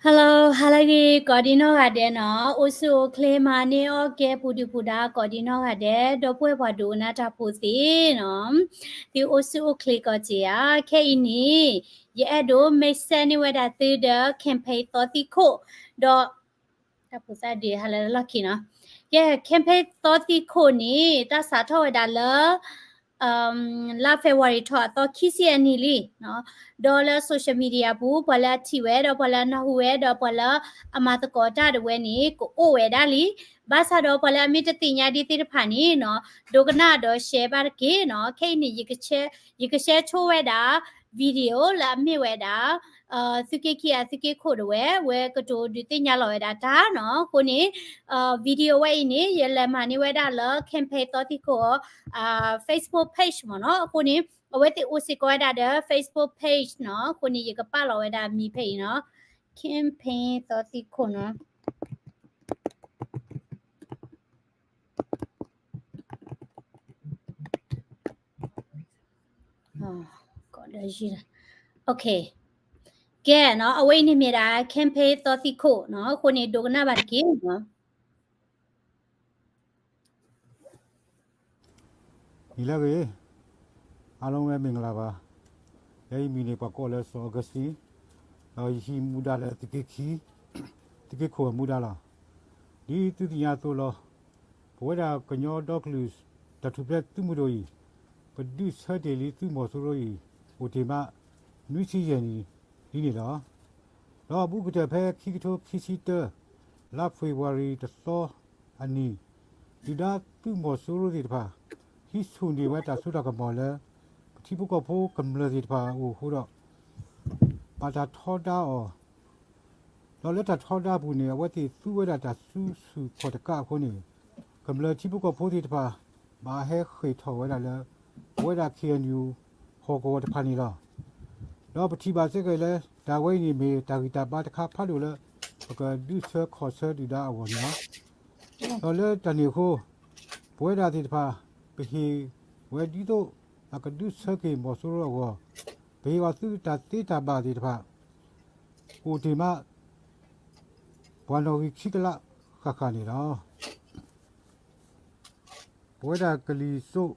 Hello, ဟါလၢအဂ့ၤ ကိးဒံနီၢ်ဂၤဒဲးနီၤ, အိၣ်ဆူၣ်အိၣ်ချ့မၤန့ၢ်အီၣ်ကဲပူၤဒုၣ်ပူၤဒါ ကိးဒံနီၢ်ဂၤဒဲး, ဒီပုၢ်ဝဲၢ်ပှၤဒိကနၣ်တၢ်ဖိသ့ၣ်နီၤ, သုအိၣ်ဆူၣ်အိၣ်ချ့ကီးက့ၤဧါ, ခဲအံၤန့ၣ် ယအဲၣ်ဒိး message န့ၢ်ဝဲဒၣ်သုဒီး campaign သီသံၣ်ခိၣ်, ဒီး တၢ်ဖိသၣ်ဒုးဟါလၢလီၢ်ခံနီၤ, ကဲ campaign သီသံၣ်ခိၣ်န့ၣ် တၢ်စးထီၣ်ဝဲဒၣ်လၢ လါ February ထီၣ်အသီခံဆံအနံၤလံ, ဒီးလၢ social media ပူၤ ပှၤလၢအထံၣ်ဝဲ ဒီးပှၤလၢအနၢ်ဟူဝဲ ဒီးပှၤလၢအမၤသကိးတၢ်ဒၣ်ဝဲန့ၣ် ကအိၣ်ဝဲဒၣ်လံ, ဘၣ်ဆၣ်ဒီးပှၤလၢအမ့ၢ်တသ့ၣ်ညါဒ်သ့ၣ်တဖၣ်န့ၣ်နီၤ, ဒိကနၣ်ဒီး share ဘၣ်တက့ၢ်နီၤ, ခဲအံၤန့ၣ် ယက share ဆိဝဲဒၣ် video လၢအမ့ၢ်ဝဲဒၣ် သုးက့ခံအသုးက့ခိၣ်ဒၣ်ဝဲ ဝဲကတိၤဒုးသ့ၣ်ညါလီၤဝဲဒၣ်တၢ်နီၤ, အဃိန့ၣ် video ဝဲအံၤန့ၣ် ယလဲၤမၤန့ၢ်ဝဲဒၣ်လၢ campaign သီသံၣ်ခိၣ် Facebook page မ့ၢ်နီၤ, အဃိန့ၣ် အဝဲသ့ၣ်အိၣ်စ့ၢ်ကီးဝဲဒၣ်ဒီး Facebook page နီၤ, အဃိန့ၣ် ယကပာ်လီၤဝဲဒၣ်မံၤဖဲအံၤနီၤ, campaign သီသံၣ်ခိၣ်နီၤ ကဲနီၤ, အဝဲအံၤန့ၣ်မ့ၢ်ဒၣ် campaign သီသံၣ်ခိၣ်နီၤ, အဃိန့ၣ် ဒိကနၣ်ဘၣ်တက့ၢ်နီၤ. နံၤလၢအဂ့ၤ, အားလုံးပဲမင်္ဂလာပါ. ယဲယမံၤန့ၣ် ပှၤကိးလၢစီၤ Augustine, ဒီးယဟံးမူဒါလၢသုးက့ခံ, သုးက့ခိၣ်အမူဒါလီၤ. ဒ်သုသ့ၣ်ညါအသိးလီၤ, ပဝဲဒၣ်ကညီဒီကလုာ်တၢ်ထူၣ်ဖျဲးသုးမုၢ်ဒိၣ်အံၤ, ပဒုးဆၢတ့ၢ်လံသုးမီၤစိရိၤအံၤ အိၣ်တ့ၢ်မး နွံဆံယဲၢ်နံၣ်လံန့ၣ်လီၤ. ဒီးအဘူးကတၢၢ်ဖဲခံကထိခံဆံတၢ လါ February တသီအနံၤ, ဒုၣ်ဒါသုးမီၤစိရိၤသ့ၣ်တဖၣ် ဟံးဆူၣ်န့ၢ်ဝဲတၢ်စိတၢ်ကမီၤလၢ ပထံဖိကီၢ်ဖိကမျၢၢ်သ့ၣ်တဖၣ်အအိၣ်အဃိဒီး ဘၣ်တၢ်ထီဒါအီၤ, ဒီးလၢတၢ်ထီဒါအပူၤန့ၣ် အဝဲသ့ၣ်သူဝဲဒၣ်တၢ်စုဆူၣ်ခီၣ်တကးအဃိန့ၣ်, ကမျၢၢ်ထံဖိကီၢ်ဖိသ့ၣ်တဖၣ် ဘၣ်ဟဲဃ့ၢ်ထီၣ်ဝဲဒၣ်လၢ ပဝဲဒၣ် K N U ဟီၣ်ကဝီၤတဖၣ်န့ၣ်လီၤ. ဒီးပထံၣ်ဘၣ်စ့ၢ်ကီးလၢ တၢ်ဝဲအံၤန့ၣ်မ့ၢ်တၢ်ဂံၢ်တၢ်ဘါတခါဖးဒိၣ်လၢ ပကဒုးဆၢခီၣ်ဆၢဒုၣ်ဒါအဂီၢ်န့ၣ်လီၤ. ဒီးလၢတၢ်န့ၣ်အဃိ, ပဝဲဒၣ်သ့ၣ်တဖၣ် ပဟ့ၣ်ဝဲဒ်သိး အကဒုးဆၢက့ၤမီၤစိရိၤအဂီၢ်, ပဟ့ၣ်အီၤသုတၢ်သ့တၢ်ဘၣ်သ့ၣ်တဖၣ် အိၣ်တ့ၢ်မး ပှၤနီၣ်ဂံၢ်ခံကလးဃၣ်ဃၣ်န့ၣ်လီၤ. ပဝဲဒၣ်ကလံၤစိး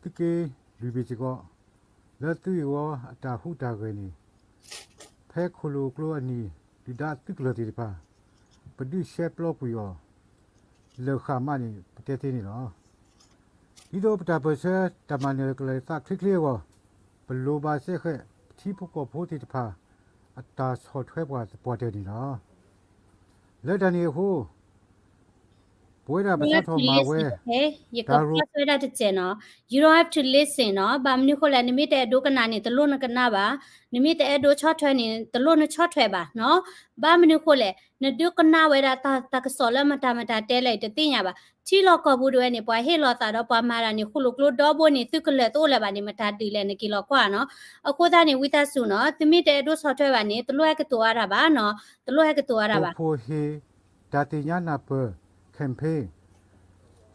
သုးက့လွံၢ်ဘ့ၣ်စ့ၢ်ကီး လၢသုးဂ့ၢ်ဝီအတၢ်ဟူးတၢ်ဂဲၤန့ၣ်, ဖဲခိၣ်လိာ်ကျိအနံၤ ဒုၣ်ဒါသုးကလၢၤသ့ၣ်တဖၣ် ပဒုးဆဲးပျီကွံာ်အီၤ လၢာ်ဃၣ်မးန့ၣ် ပတဲသ့န့ၣ်လီၤ. ဒ်သိးပတၢ်ပၢၢ်ဆၢတၢ်မၤနၢၤကလဲၤသးချ့ချ့အဂီၢ်, ပလိၣ်ဘၣ်စ့ၢ်ကီး ပထံဖိကီၢ်ဖိသ့ၣ်တဖၣ် အတၢ်ဆီၣ်ထွဲပှၤသပှၢ်တၢၢ်န့ၣ်လီၤ. လၢတၢ်န့ၣ်အဃိ ပဝဲဒၣ်ပစးထီၣ်မၤဝဲ ယကပာ်ထွဲဒၣ်တစဲးနီၤ, you don't have to listen နီၤ, ဘၣ်မနုၤဃိလဲၣ် နမ့ၢ်တအဲၣ်ဒိးကနၣ်န့ၣ် တလိၣ်နကနၣ်ဘၣ်, နမ့ၢ်တအဲၣ်ဒိးဆီၣ်ထွဲန့ၣ် တလိၣ်နဆီၣ်ထွဲဘၣ်နီၤ, ဘၣ်မနုၤဃိလဲၣ် နဒုးကနၣ်ဝဲဒၣ်တၢ်ကစီၣ်လၢမတၤမတၤတဲလဲၣ် တသ့ၣ်ညါဘၣ်, ထံလီၢ်ကီၢ်ပူၤဒၣ်ဝဲန့ၣ် ပှၤဟ့ၣ်လီၤသးဒီးပှၤမၤတၢ်န့ၣ် ဃိၣ်လိာ်ကျိဒီဘိန့ၣ် သုးကလၢၤတအိၣ်လၢၤဘၣ်န့ၣ် မတၤဒုးလဲၣ် နက့ၤလီၤကွၢ်နီၤ, အဃိသတးန့ၣ် ဝံသးစူၤနီၤ, သုမ့ၢ်တအဲၣ်ဒိးဆီၣ်ထွဲဘၣ်န့ၣ် တလိၣ်ဟဲကတိၤအါတၢ်ဘၣ်နီၤ, တလိၣ်ဟဲကတိၤအါတၢ်ဘၣ် ဖိဟ့ၣ်တၢ်သ့ၣ်ညါနၢ်ပၢၢ် campaign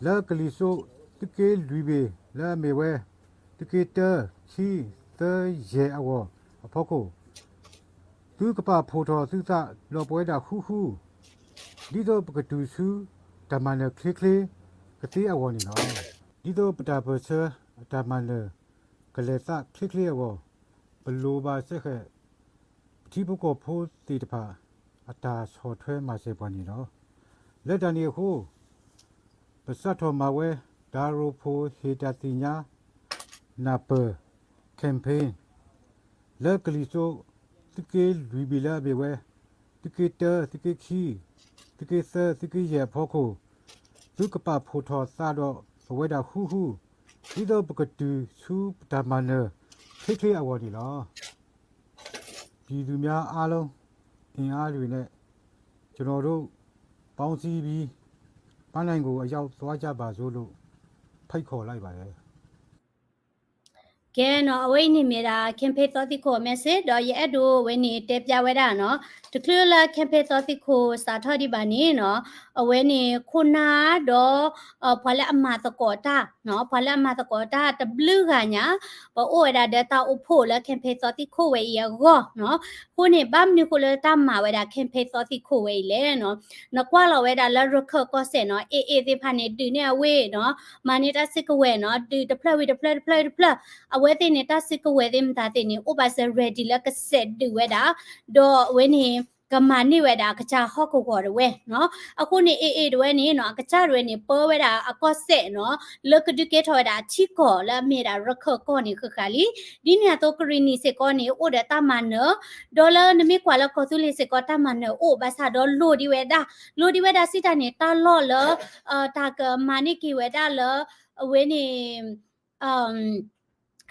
လၢကလံၤစိး သုးက့လွံၢ်ဘ့ၣ်လၢအမ့ၢ်ဝဲ သုးက့တၢ ခံ သၢ ယဲၢ်အဂီၢ်အဖီခိၣ်, သုကပာ်ဖှိၣ်ထီၣ်သုသးဒီးပဝဲဒၣ်ဃူဃူ, ဒ်သိးပကတုၤဆူတၢ်မၤနၢၤချ့ချ့ကသ့အဂီၢ်န့ၣ်လီၤ. ဒ်သိးပတၢ်ပၢၢ်ဆၢအတၢ်မၤနၢၤကလဲၤသးချ့ချ့အဂီၢ်, ပလိၣ်ဘၣ်စ့ၢ်ကီး ပထံဖိကီၢ်ဖိသ့ၣ်တဖၣ် အတၢ်ဆီၣ်ထွဲမၤစၢၤပှၤန့ၣ်လီၤ. လၢတၢ်န့ၣ်အဃိ ပစးထီၣ်မၤဝဲ တၢ်ရိၣ်ဖှိၣ်ဟ့ၣ်တၢ်သ့ၣ်ညါ နၢ်ပၢၢ် campaign လၢကလံၤစိး သုးက့လွံၢ်ဘ့ၣ်လၢအမ့ၢ်ဝဲ သုးက့တၢ သုးက့ခံ သုးက့သၢ သုးက့ယဲၢ်အဖီခိၣ်, သုကပာ်ဖှိၣ်ထီၣ်သးဒီးပဝဲဒၣ်ဃူဃူ, ဒ်သိးပကတုၤဆူပတၢ်မၤနၢၤချ့ချ့အဂီၢ်န့ၣ်လီၤ. ပြည်သူများအားလုံး အင်အားတွေနဲ့ ကျွန်တော်တို့ ပေါင်းစည်းပြီး ပန်းတိုင်ကို အရောက်သွားကြပါစို့လို့ ဖိတ်ခေါ်လိုက်ပါတယ်. ကဲနီၤ အဝဲအံၤန့ၣ်မ့ၢ်ဒၣ် campaign သီသံခိၣ် message ဒီးယအဲၣ်ဒိးဝဲန့ၣ်တဲပျၢ်ဝဲဒၣ်နီၤ, တချုးလၢ campaign သီသံခိၣ်စးထီၣ်ဒံးဘၣ်န့ၣ်နီၤ, အဝဲန့ၣ်ခိၣ်နၢ်ဒီး ပှၤလၢအမၤသကိးတၢ်နီၤ, ပှၤလၢအမၤသကိးတၢ်တဘျုးဂၤညါ ပအိၣ်ဝဲဒၣ်ဒီးတၢ်အိၣ်ဖှိၣ်လၢ campaign သီသံခိၣ်ဝဲအံၤအဂီၢ်နီၤ. အဃိန့ၣ် ဘၣ်မနုၤဃိလၢတၢ်မၤဝဲဒၣ် campaign သီသံခိၣ်ဝဲအံၤလဲၣ်နီၤ, နကွၢ်လီၤဝဲဒၣ်လၢရခၢၣ်ကီၢ်စဲၣ်နီၤ, အ့ၣ်အ့ၣ်သ့ၣ်တဖၣ်န့ၣ် ဒုးန့ၢ်အဝ့ၢ်နီၤ, မၤန့ၢ်တၢ်စုကဝဲၤနီၤ, ဒုးတဖျၢၣ်ဝံၤတဖျၢၣ်တဖျၢၣ်တဖျၢၣ်, အဝဲသ့ၣ်န့ၣ် တၢ်စုကဝဲၤသ့ၣ်မတၤသ့ၣ်န့ၣ် အိၣ်ဘၣ်စဲး ready လၢကစဲးဒုးဝဲဒၣ်, ဒီးအဝဲန့ၣ် ကမၤန့ၢ်ဝဲဒၣ်အကစၢ်ဟီၣ်ကဝီၤတဝဲနီၤ. အဃိန့ၣ် အ့ၣ်အ့ၣ်တဝဲန့ၣ်နီၤ, အကစၢ်တဝဲန့ၣ် ပၢဝဲဒၣ်အကီၢ်စဲၣ်နီၤ, လၢကဒုးကဲထီၣ်ဝဲဒၣ်အထံကီၢ်လၢအမ့ၢ်ဒၣ်ရခၢၣ်ကီၢ်န့ၣ်ဃၣ်ဃၣ်လံ. ဒ်န့ၣ်အသိးကရံၣ်နံၣ်စ့ၢ်ကီးန့ၣ် အိၣ်ဒီးတၢ်မၤနၢၤ, ဒီးလၢနမ့ၢ်ကွၢ်လၢကီၢ်သူလ့ၤစ့ၢ်ကီး တၢ်မၤနၢၤအိၣ်ဘၣ်ဆၣ်ဒီးလိၣ်ဒံးဝဲဒၣ်, လိၣ်ဒံးဝဲဒၣ်စံးတၢ်န့ၣ် တၢ်လီၢ်လၢ တၢ်ကမၤန့ၢ်က့ၤဝဲဒၣ်လၢ အဝဲန့ၣ်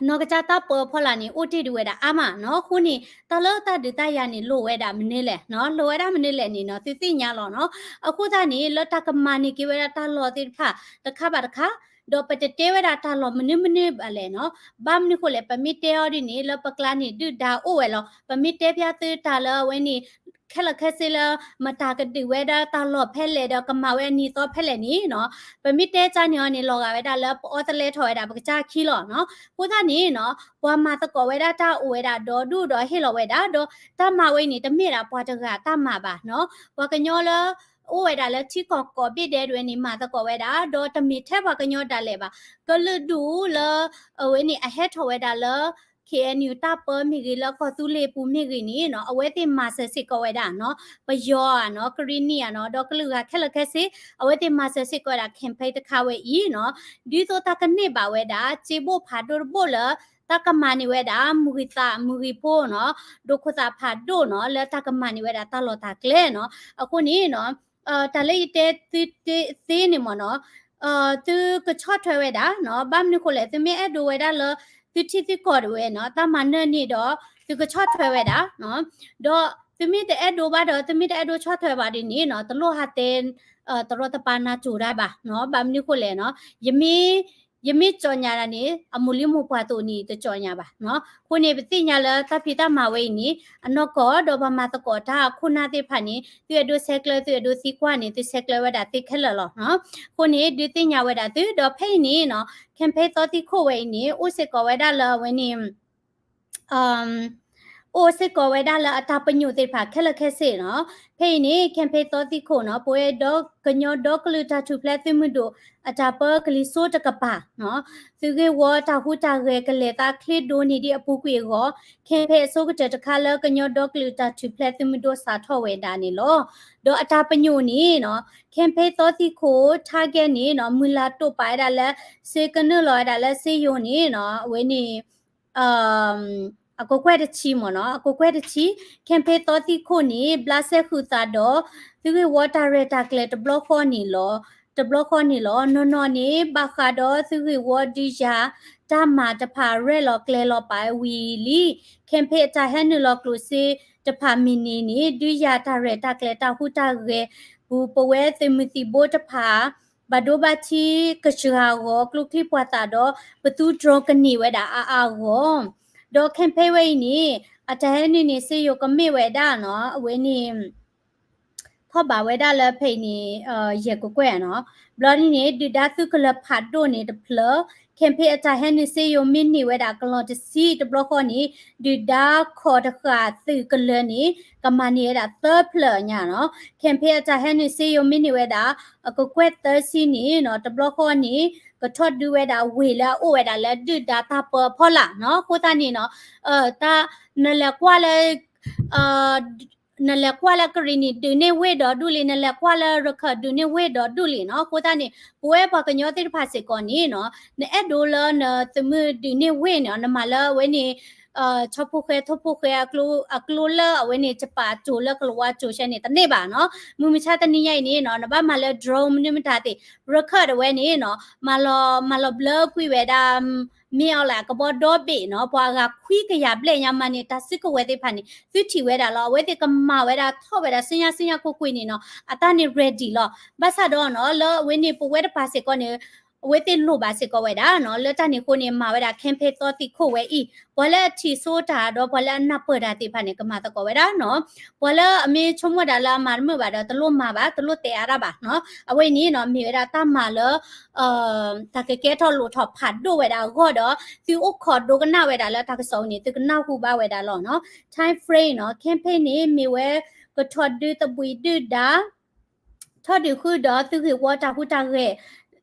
နီၢ်ကစၢ်တၢ်ပၢအဖီလာ်န့ၣ် အိၣ်တ့ၢ်ဒံးဝဲဒၣ်အါမးနီၤ. အဃိန့ၣ် တၢ်လၢတၢ်ဒုးတၢ်ယၤန့ၣ် လိၣ်ဝဲဒၣ်မနုၤလဲၣ်နီၤ, လိၣ်ဝဲဒၣ်မနုၤလဲၣ်န့ၣ်နီၤ သုသ့ၣ်ညါလီၤနီၤ. အဃိသတးန့ၣ် လၢတၢ်ကမၤန့ၢ်က့ၤဝဲဒၣ်တၢ်လီၢ်သ့ၣ်တဖၣ် တခါဘၣ်တခါ, ဒီးပတတဲဝဲဒၣ်တၢ်လီၢ်မနုၤမနုၤဘၣ်လဲၣ်နီၤ. ဘၣ်မနုၤဃိလဲၣ် ပမ့ၢ်တဲအီၤဒ်န့ၣ် လၢပကျါန့ၣ် ဒုၣ်ဒါအိၣ်ဝဲလီၤ. ပမ့ၢ်တဲပျၢ်သုတၢ်လၢအဝဲန့ၣ် ခဲလၢာ်ခဲဆ့လၢ မတၤကဒုးဝဲဒၣ်တၢ်လီၢ်ဖဲလဲၣ်ဒီးကမၤဝဲအနံၤသီဖဲလဲၣ်န့ၣ်နီၤ, ပမ့ၢ်တဲကၢန့ၢ်အီၤန့ၣ် လီၤဂာ်ဝဲဒၣ်လၢပအီတလဲထီၣ်ဝဲဒၣ်ပကစၢ်အခံလီၤနီၤ. အဃိသတးန့ၣ်နီၤ ပှၤမၤသကိးဝဲဒၣ်တၢ်အိၣ်ဝဲဒၣ်ဒီဒူၣ်ဒီးဟ့ၣ်လီၤဝဲဒၣ်, ဒီးတၢ်မၤဝဲအံၤန့ၣ် တမ့ၢ်ဒၣ်ပှၤတဂၤတၢ်မၤဘၣ်နီၤ. ပှၤကညီလၢ အိၣ်ဝဲဒၣ်လၢထံကီၢ်ကိးဘ့ၣ်ဒဲးတဝဲန့ၣ် မၤသကိးဝဲဒၣ်, ဒီးတမ့ၢ်ထဲပှၤကညီဒၣ်လဲာ်ဘၣ်. ကလုာ်ဒူၣ်လၢ အဝဲန့ၣ် အဟဲထီၣ်ဝဲဒၣ်လၢ ခ့ၣ်အဲၣ်ယူၣ် တၢ်ပၢမ့ၢ်ဂ့ၤ လၢကီၢ်သူလ့ၤပူၤမ့ၢ်ဂ့ၤန့ၣ်နီၤ အဝဲသ့ၣ်မၤစၢၤစ့ၢ်ကီးဝဲဒၣ်နီၤ, ပယီၤဧါနီၤ, ကရံၣ်နံၣ်ဧါနီၤ, ဒီးကလုာ်ဂၤခဲလၢာ်ခဲဆ့ အဝဲသ့ၣ်မၤစၢၤစ့ၢ်ကီးဝဲဒၣ် campaign တခါဝဲအံၤနီၤ, ဒ်သိးတၢ်ကန့ၢ်ဘၣ်ဝဲဒၣ် စ့ဘိၣ်ဖးဒိၣ်တဘိၣ်လၢ တၢ်ကမၤန့ၢ်ဝဲဒၣ် မုၢ်ဂံၢ်သးမုၢ်ဂံၢ်ဖိနီၤ, ဒိၣ်ခိၣ်သးဖးဒိၣ်နီၤ, လၢတၢ်ကမၤန့ၢ်ဝဲဒၣ်တၢ်လီၢ်တၢ်ကျဲနီၤ. အဃိန့ၣ်နီၤ တၢ်လၢယတဲသုသ့န့ၣ်မ့ၢ်နီၤ, သုကဆီၣ်ထွဲဝဲဒၣ်နီၤ, ဘၣ်မနုၤဃိလဲၣ် သုမ့ၢ်အဲၣ်ဒိးဝဲဒၣ်လၢ သုထံသုကီၢ်တဝဲနီၤ တၢ်မၤနၢၤန့ၣ်ဒီး သုကဆီၣ်ထွဲဝဲဒၣ်နီၤ, ဒီးသုမ့ၢ်တအဲၣ်ဒိးဘၣ်ဒီး သုမ့ၢ်တအဲၣ်ဒိးဆီၣ်ထွဲဘၣ်ဒ်န့ၣ်နီၤ တလိၣ်ဟးတဲ တရီတပါနၤစိၤတၢ်ဘၣ်နီၤ, ဘၣ်မနုၤဃိလဲၣ်နီၤ, ယမ့ၢ် ယမ့ၢ်ကၠီညါဒၣ်န့ၣ် အမိၢ်လံမိၢ်ပှၢ်သိးန့ၣ် တကၠီညါဘၣ်နီၤ. အဃိန့ၣ် ပသ့ၣ်ညါလၢတၢ်ဖံးတၢ်မၤဝဲအံၤန့ၣ် အနီၢ်ကီၢ်ဒီးပှၤမၤသကိးတၢ်ခိၣ်နၢ်သ့ၣ်တဖၣ်န့ၣ် သုအဲၣ်ဒိးဆဲးကျၢ သုအဲၣ်ဒိးသံကွၢ်န့ၣ် သုဆဲးကျၢဝဲဒၣ်သ့ခဲလၢာ်လီၤနီၤ. အဃိန့ၣ် ဒုးသ့ၣ်ညါဝဲဒၣ်သု ဒီးဖဲအံၤန့ၣ်နီၤ campaign သီသံခိၣ်ဝဲအံၤန့ၣ် အိၣ်စ့ၢ်ကီးဝဲဒၣ်လၢအဝဲန့ၣ် အိၣ်စ့ၢ်ကီးဝဲဒၣ်လၢအတၢ်ပညိၣ်သ့ၣ်တဖၣ်ခဲလၢာ်ခဲဆ့နီၤ. ဖဲအံၤန့ၣ် campaign သီသံခိၣ်နီၤ ပဝဲဒီးကညီဒီကလုာ်တၢ်ထူၣ်ဖျဲးသုးမုၢ်ဒိၣ် အတၢ်ပၢကလံၤစိးတကပၤနီၤ သုးဂ့ၢ်ဝီတၢ်ဟူးတၢ်ဂဲၤကလဲၤသးချ့ဒိၣ်န့ၢ်ဒံးအပူၤကွံာ်အဂီၢ် campaign အဆိကတၢၢ်တခါလၢကညီဒီကလုာ်တၢ်ထူၣ်ဖျဲးသုးမုၢ်ဒိၣ်စးထီၣ်ဝဲဒၣ်န့ၣ်လီၤ. ဒီးအတၢ်ပညိၣ်န့ၣ်နီၤ campaign သီသံခိၣ် target န့ၣ်နီၤ မုၢ်လၢ်တိာ်ပာ်ဝဲဒၣ်လၢ စ့ကနုာ်လီၤဝဲဒၣ်လၢစ့ယိၤန့ၣ်နီၤ အဝဲန့ၣ် အကကွဲၢ်တဆံမ့ၢ်နီၤ အကကွဲၢ်တဆံ campaign သီသံခိၣ်န့ၣ် ဘျးစဲဃုာ်သးဒီး သုးဂ့ၢ်ဝီတၢ်ရဲၣ်တၢ်ကျဲၤတဘျီဃီန့ၣ်လီၤ. တဘျီဃီန့ၣ်လီၤ. နီၢ်နီၢ်န့ၣ် ဘၣ်ဃးဒီးသုးဂ့ၢ်ဝီဒုးယၤ တၢ်မၤတဖၣ်ရဲၣ်လီၤကျဲၤလီၤပာ်ဝံၤလံ campaign အတၢ်ဟဲနုာ်လီၤကျိၣ်စ့တဖၣ်မံၤန့ၣ်န့ၣ် ဒုးယၤတၢ်ရဲၣ်တၢ်ကျဲၤတၢ်ဟူးတၢ်ဂဲၤပူၤ ပဝဲသုးမုၢ်သံၣ်ဘိတဖၣ် ဘၣ်ဒိဘၣ်ထံးကစှၤအဂီၢ် ကျိချံမျိာ်သၣ်ဒီး ပသူ drone ကန့ၢ်ဝဲဒၣ်အါအါအဂီၢ် ဒီး campaign ဝဲအံၤန့ၣ် အတၢ်ဟဲနုာ်န့ၣ်စ့ယိၤကမ့ၢ်ဝဲဒၣ်နီၤ အဝဲန့ၣ် ထီၣ်ဘးဝဲဒၣ်လၢဖဲအံၤန့ၣ် ယဲၢ်ကကွဲၢ်နီၤ. ဘျီဒ်န့ၣ် ဒုၣ်ဒါသုးကလၢၤဖးဒိၣ်န့ၣ်တဖျၢၣ် campaign အတၢ်ဟဲနုာ်စ့ယိၤမ့ၢ်န့ၢ်ဝဲဒၣ်ကလီၤတဆံတဘျီဃီန့ၣ် ဒုၣ်ဒါခီၣ်တဃာ်သုးကလၢၤန့ၣ် ကမၤန့ၢ်ဝဲဒၣ်သၢဖျၢၣ်ညါနီၤ. campaign အတၢ်ဟဲနုာ်စ့ယိၤမ့ၢ်န့ၢ်ဝဲဒၣ် အကကွဲၢ်သၢဆံန့ၣ်နီၤ တဘျီဃီန့ၣ် ကထီၣ်ဒုးဝဲဒၣ်ဝ့ၢ်လၢအအိၣ်ဝဲဒၣ်လၢဒုၣ်ဒါတၢ်ပၢအဖီလာ်နီၤ. အဃိသတးန့ၣ်နီၤ တၢ် နလဲၤကွၢ်လၢ နလဲၤကွၢ်လၢကရံၣ်နံၣ်ဒုးန့ၢ်ဝ့ၢ်ဒီးဒူၣ်လံ, နလဲၤကွၢ်လၢရခၢၣ်ဒုးန့ၢ်ဝ့ၢ်ဒီးဒူၣ်လံနီၤ. အဃိသတးန့ၣ် ပဝဲပှၤကညီသ့ၣ်တဖၣ်စ့ၢ်ကီးန့ၣ်နီၤ နအဲၣ်ဒိးလၢနသုးမုၢ်ဒုးန့ၢ်ဝ့ၢ်န့ၣ် နမၤလၢအဝဲန့ၣ် ဆီဖိဃဲ ထိဖိဃဲ အကျိလၢအဝဲန့ၣ် ကပာ်ကၠိၤလၢကလၤဝါကၠိၤဆဲန့ၣ် တန့ၢ်ဘၣ်နီၤ. မုၢ်မဆါတနံၤညါအံၤန့ၣ်နီၤ နဘၣ်မၤလၢ drone မနုၤမတၤသ့ၣ် ရခၢၣ်တဝဲန့ၣ်နီၤ မၤလီၤ မၤလီၤဘျၢကွံာ်ဝဲဒၣ် မ့ၢ်အီၤလၢကဘီဒီဘ့ၣ်နီၤ ပှၤအဂၤခွံကယၤဘျဲၣ်ညါမၤန့ၢ်တၢ်စုကဝဲၤသ့ၣ်တဖၣ်န့ၣ် သုထံၣ်ဝဲဒၣ်လီၤ. အဝဲသ့ၣ်ကမၤဝဲဒၣ်ထီၣ်ဝဲဒၣ်ဆူညါဆူညါကွ့ၢ်ကွ့ၢ်န့ၣ်နီၤ အတၢ်န့ၣ် ready လီၤ. ဘၣ်ဆၣ်ဒီးနီၤ လၢအဝဲန့ၣ်ပဝဲတပၤစ့ၢ်ကီးန့ၣ် အဝဲသ့ၣ်လိၣ်ဘၣ်စ့ၢ်ကီးဝဲဒၣ်နီၤ. လၢတၢ်န့ၣ်အဃိန့ၣ် မၤဝဲဒၣ် campaign သီသံၣ်ခိၣ်ဝဲအံၤ ပှၤလၢအထံၣ်ဆိတၢ်ဒီးပှၤလၢအနၢ်ပၢၢ်တၢ်သ့ၣ်တဖၣ်န့ၣ် ကမၤသကိးဝဲဒၣ်နီၤ. ပှၤလၢအမ့ၢ်ဆိကမိၣ်ဒၣ်လၢအမၤတမုာ်ဘၣ်ဒီး တလိၣ်မၤဘၣ်, တလိၣ်တဲအါတၢ်ဘၣ်နီၤ. အဝဲအံၤန့ၣ်နီၤ မ့ၢ်ဝဲဒၣ်တၢ်မၤလၢ တၢ်ကကဲထီၣ်လိၣ်ထီၣ်ဖးဒိၣ်ဝဲဒၣ်အဂီၢ်ဒီး သုအိၣ်ခိးဒိကနၣ်ဝဲဒၣ်လၢတၢ်ကစီၣ်အံၤန့ၣ် သုကနၢ်ဟူဘၣ်ဝဲဒၣ်လီၤနီၤ. Time frame နီၤ campaign န့ၣ် မ့ၢ်ဝဲကထီၣ်ဒုးသဘှံးဒုၣ်ဒါ ထီၣ်ဒုးဃုာ်ဒီးသုးဂ့ၢ်ဝီတၢ်ဟူးတၢ်ဂဲၤ,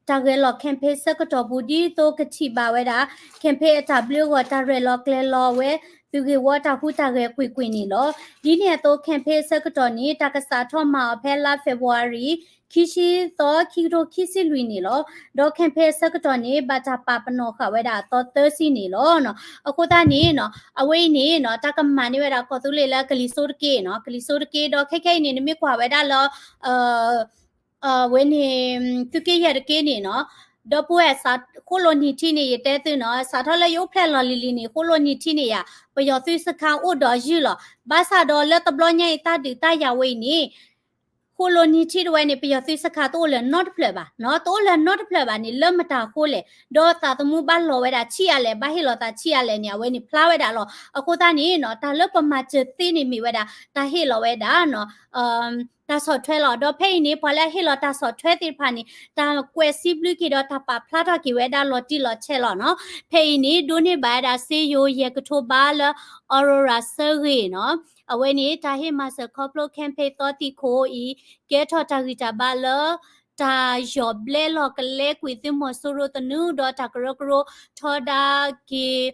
တၢ်ဂဲၤလီၤ campaign ဆၢကတီၢ်ပူၤ ဒ်သိးကထံၣ်ဘၣ်ဝဲဒၣ် campaign အတၢ်ဘျုးအဂီၢ် တၢ်ရဲၣ်လီၤကျဲၤလီၤဝဲ သုးဂ့ၢ်ဝီတၢ်ဟူးတၢ်ဂဲၤကွ့ၢ်ကွ့ၢ်န့ၣ်လီၤ. ဒ်န့ၣ်အသိး campaign အဆၢကတီၢ်န့ၣ် တၢ်ကစးထီၣ်မၤအီၤဖဲလါ February ခံဆံသီ ခံကထိခံဆံလွံၢ်န့ၣ်လီၤ. ဒီး campaign အဆၢကတီၢ်န့ၣ် ဘၣ်တၢ်ပာ်ပနီၣ်ဃာ်ဝဲဒၣ်အသီသၢဆံန့ၣ်လီၤ. အဃိသတးန့ၣ်နီၤ အဝဲအံၤန့ၣ်နီၤ တၢ်ကမၤန့ၢ်ဝဲဒၣ်ကီၢ်သူလ့ၤလၢကလံၤစိးတက့ၢ်နီၤ, ကလံၤစိးတက့ၢ် ဒီးခဲခဲအံၤန့ၣ် နမ့ၢ်ကွၢ်ဝဲဒၣ်လၢ အဝဲန့ၣ် သုးက့ယဲၢ်တက့ၢ်န့ၣ်နီၤ, ဒီပုၢ်ဝဲၢ် ဃိၣ်လိာ်နံၤထံန့ၣ် ယတဲသုနီၤ, စးထီၣ်လၢယအိၣ်ဖျဲၣ်လီၤလံၤလံၤန့ၣ် ဃိၣ်လိာ်နံၤထံန့ၣ်ယၤ ပယီၤသုးစခါအိၣ်ဒီးယုၢ်လီၤ. ဘၣ်ဆၣ်ဒီးလၢတဘျီညါအံၤ တၢ်ဒုးတၢ်ယၤဝဲအံၤန့ၣ် ဃိၣ်လိာ်နံၤထံတဝဲန့ၣ် ပယီၤသုးစခါတအိၣ်လၢၤနီတဖျၢၣ်ဘၣ်နီၤ, တအိၣ်လၢၤနီတဖျၢၣ်ဘၣ်န့ၣ် လၢမတၤအဃိလဲၣ်, ဒီးသးသမူဘၣ်လီၤဝဲဒၣ်ဆံးအါလဲၣ်, ဘၣ်ဟ့ၣ်လီၤသးဆံးအါလဲၣ်န့ၣ် အဝဲန့ၣ်ဖျါဝဲဒၣ်လီၤ. အဃိသတးန့ၣ်နီၤ တၢ်လၢပမၤစၢၤသ့န့ၣ်မ့ၢ်ဝဲဒၣ် တၢ်ဟ့ၣ်လီၤဝဲဒၣ်နီၤ တၢ်ဆီၣ်ထွဲလီၤ. ဒီးဖဲအံၤန့ၣ် ပှၤလၢအဟ့ၣ်လီၤတၢ်ဆီၣ်ထွဲသ့ၣ်တဖၣ်န့ၣ် တၢ်ကွဲးစံးဘျုးက့ၤဒီးတၢ်ပာ်ဖျါထီၣ်က့ၤဝဲဒၣ်လီၤတံၢ်လီၤဆဲးလီၤနီၤ. ဖဲအံၤန့ၣ် ဒိးန့ၢ်ဘၣ်ဝဲဒၣ်စ့ယိၤယဲၢ်ကထိဘးလၢ Aurora စၢဂ့ၤနီၤ. အဝဲန့ၣ် တၢ်ဟ့ၣ်မၤစၢၤခီဖျိ campaign သီသံၣ်ခိၣ်အံၤ ကဲထီၣ်တၢ်ဂံၢ်တၢ်ဘါလၢ တၢ်ယီၢ်ဘျဲလီၤကလဲကွံာ်သုးမီၤစိရိၤသနူဒီးတၢ်ကရၢကရိထီဒါက့ၤ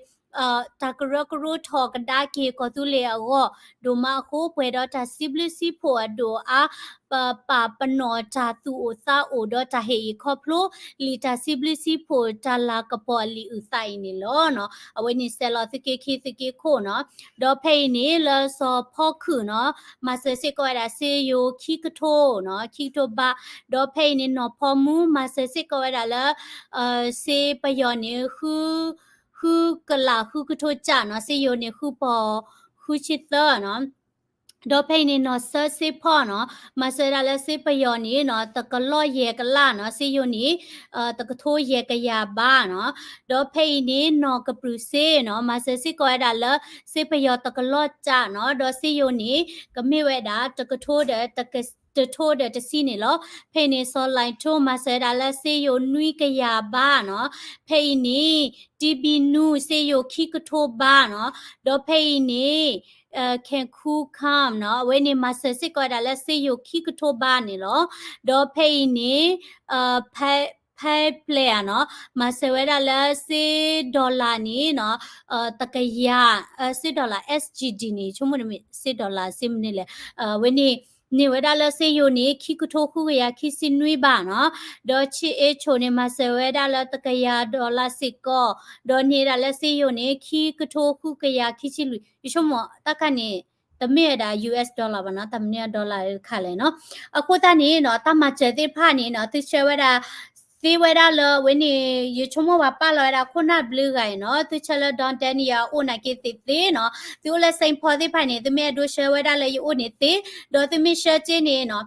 တၢ်ကရၢကရိထီၣ်ကဒါက့ၤကီၢ်သူလ့ၤအဂီၢ် ဒိၣ်မးအဃိ ပှဲၤဒီးတၢ်စံးဘျုးစံးဖှိၣ်အဒိၣ်အါ ပပာ်ပနီၣ်တၢ်သူၣ်အိၣ်သးအိၣ်ဒီးတၢ်ဟ့ၣ်အံၤခီဖျိ လံာ်တၢ်စံးဘျုးစံးဖှိၣ်တၢ်လၤကပီၤအလံာ်အုၣ်သးအံၤန့ၣ်လီၤနီၤ. အဝဲန့ၣ်စဲးလီၤသုးက့ခံသုးက့ခိၣ်နီၤ. ဒီးဖဲအံၤန့ၣ် လၢစီၤဖီခုၣ်နီၤ မၤစၢၤစ့ၢ်ကီးဝဲဒၣ်စ့ယိၤခံကထိနီၤ ခံကထိဘး, ဒီးဖဲအံၤန့ၣ် နီၢ်ဖီမူ မၤစၢၤစ့ၢ်ကီးဝဲဒၣ်လၢ စ့ပယီၤန့ၣ် ဃု ဃုကလးဃုကထိကၢ်နီၤ စ့ယိၤန့ၣ် ဃုပီၤဃုဆံသၢနီၤ. ဒီးဖဲအံၤန့ၣ် နီၢ်စၢစ့ဖီနီၤ မၤစၢၤဝဲဒၣ်လၢစ့ပယီၤန့ၣ်နီၤ တကလီၢ်ယဲၢ်ကလးနီၤ စ့ယိၤန့ၣ် တကထိယဲၢ်ကယၤဘးနီၤ. ဒီးဖဲအံၤန့ၣ် နီၢ်ကပြုၢ်စ့နီၤ မၤစၢၤစ့ၢ်ကီးဝဲဒၣ်လၢ စ့ပယီၤတကလီၢ်ကၢ်နီၤ ဒီးစ့ယိၤန့ၣ် ကမ့ၢ်ဝဲဒၣ်တကထိဒီး တကထိဒီးတဆံန့ၣ်လီၤ. ဖဲအံၤန့ၣ် စီၤလဲၤထိ မၤစၢၤဝဲဒၣ်လၢစ့ယိၤနွံကယၤဘးနီၤ. ဖဲအံၤန့ၣ် တံဘံနူ စ့ယိၤခံကထိဘးနီၤ. ဒီးဖဲအံၤန့ၣ် ခဲခူခၣ်နီၤ အဝဲန့ၣ်မၤစၢၤစ့ၢ်ကီးဝဲဒၣ်လၢစ့ယိၤခံကထိဘးန့ၣ်လီၤ. ဒီးဖဲအံၤန့ၣ် ဖဲပျဲၢ်ဧါနီၤ မၤစၢၤဝဲဒၣ်လၢစ့ dollar န့ၣ်နီၤ တကယၤ စ့ dollar SGD န့ၣ် ဆိကမိၣ်တမ့ၢ်စ့ dollar စ့မနုၤလဲၣ် အဝဲန့ၣ် န့ၢ်ဝဲဒၣ်လၢစ့ယိၤန့ၣ် ခံကထိဃုကယၤခံဆံနွံဘးနီၤ. ဒီးဆ့အ့ဆိၣ်န့ၣ် မၤစၢၤဝဲဒၣ်လၢတကယၤ dollar စ့ၢ်ကီး ဒီးန့ၢ်ဝဲဒၣ်လၢစ့ယိၤန့ၣ် ခံကထိဃုကယၤခံဆံလွံၢ် ယဆိကမိၣ်တၢ်ခါန့ၣ် တမ့ၢ်ဝဲဒၣ် US dollar ဘၣ်နီၤ တၢ်မနုၤ dollar တခါလဲၣ်နီၤ. အဃိသတးန့ၣ်နီၤ တၢ်မၤစၢၤသ့ၣ်တဖၣ်န့ၣ်နီၤ သုဆှၢဝဲဒၣ် သ့ဝဲဒၣ်လၢအဝဲန့ၣ် ယဆိကမိၣ်ပှၤပာ်လီၤဝဲဒၣ်ခိၣ်နၢ်ဘျုးဂၤအံၤနီၤ သုဆှၢလၢ Don Daniel အအိၣ်နာ်က့သ့ၣ်သ့နီၤ သုအိၣ်လၢ Saint Paul သ့ၣ်တဖၣ်န့ၣ် သုမ့ၢ်အဲၣ်ဒိးဆှၢဝဲဒၣ်လၢယအိၣ်န့ၣ်သ့ ဒီးသုမ့ၢ်ဆှၢက့ၤန့ၣ်နီၤ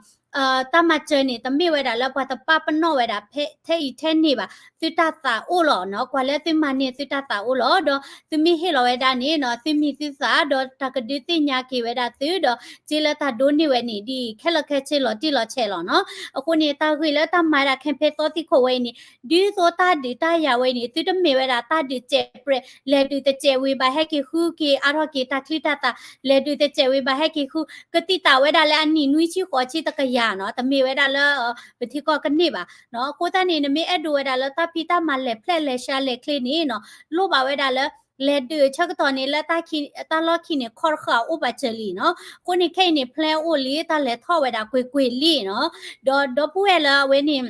တၢ်မၤစၢၤန့ၣ် တမ့ၢ်ဝဲဒၣ်လၢပှၤတပာ်ပနီၣ်ဝဲဒၣ် ထဲအံၤထဲန့ၣ်ဘၣ် သုတၢ်သးအိၣ်လီၤနီၤ ကွၢ်လၢသုမၤန့ၢ်သုတၢ်သးအိၣ်လီၤ ဒီးသုမ့ၢ်ဟ့ၣ်လီၤဝဲဒၣ်န့ၣ်နီၤ သုမံၤသုသး ဒီးတၢ်ကဒုးသ့ၣ်ညါက့ၤဝဲဒၣ်သု ဒီးစ့လၢတၢ်ဒိးန့ၢ်ဝဲန့ၣ် ဒ်အံၤခဲလၢာ်ခဲဆ့လီၤတံၢ်လီၤဆဲးလီၤနီၤ. အဃိန့ၣ် တၢ်ဂ့ၢ်လၢတၢ်မၤဝဲဒၣ် campaign သီသံၣ်ခိၣ်ဝဲအံၤန့ၣ် ဒ်သိးတၢ်ဒုးတၢ်ယၤဝဲအံၤန့ၣ် သုတမ့ၢ်ဝဲဒၣ်တၢ်ဒုးစဲးပြဲး လဲၤဒုးတစဲးဝံၤဘၣ်ဟဲက့ၤဃုက့ၤအါထီၣ်က့ၤတၢ်ချံတၢ်သၣ် လဲၤဒုးတစဲးဝံၤဘၣ်ဟဲက့ၤဃု ကသံၣ်သၣ်ဝဲဒၣ်လၢအနံၣ်နွံဆံဃိးဆံတကယၤနီၤ တမ့ၢ်ဝဲဒၣ်လၢ ပထံကီၢ်ကန့ၢ်ဘၣ်နီၤ. အဃိသတးန့ၣ် နမ့ၢ်အဲၣ်ဒိးဝဲဒၣ်လၢတၢ်ဖံးတၢ်မၤလဲၤဖျဲၣ်လဲၤဆှါလဲၤချ့န့ၣ်နီၤ လိၣ်ဘၣ်ဝဲဒၣ်လၢ လဲၤဒုးဆၢကတီၢ်န့ၣ်လၢတၢ်လီၢ်ခံန့ၣ် ခီတဃာ်အိၣ်ပာ်စၢၤလံနီၤ. အဃိန့ၣ် ခဲအံၤန့ၣ် plan အိၣ်လံ တၢ်လဲၤထီၣ်ဝဲဒၣ်ကွ့ၢ်ကွ့ၢ်လံနီၤ. ဒီးဒီပုၢ်ဝဲၢ်လၢအဝဲန့ၣ်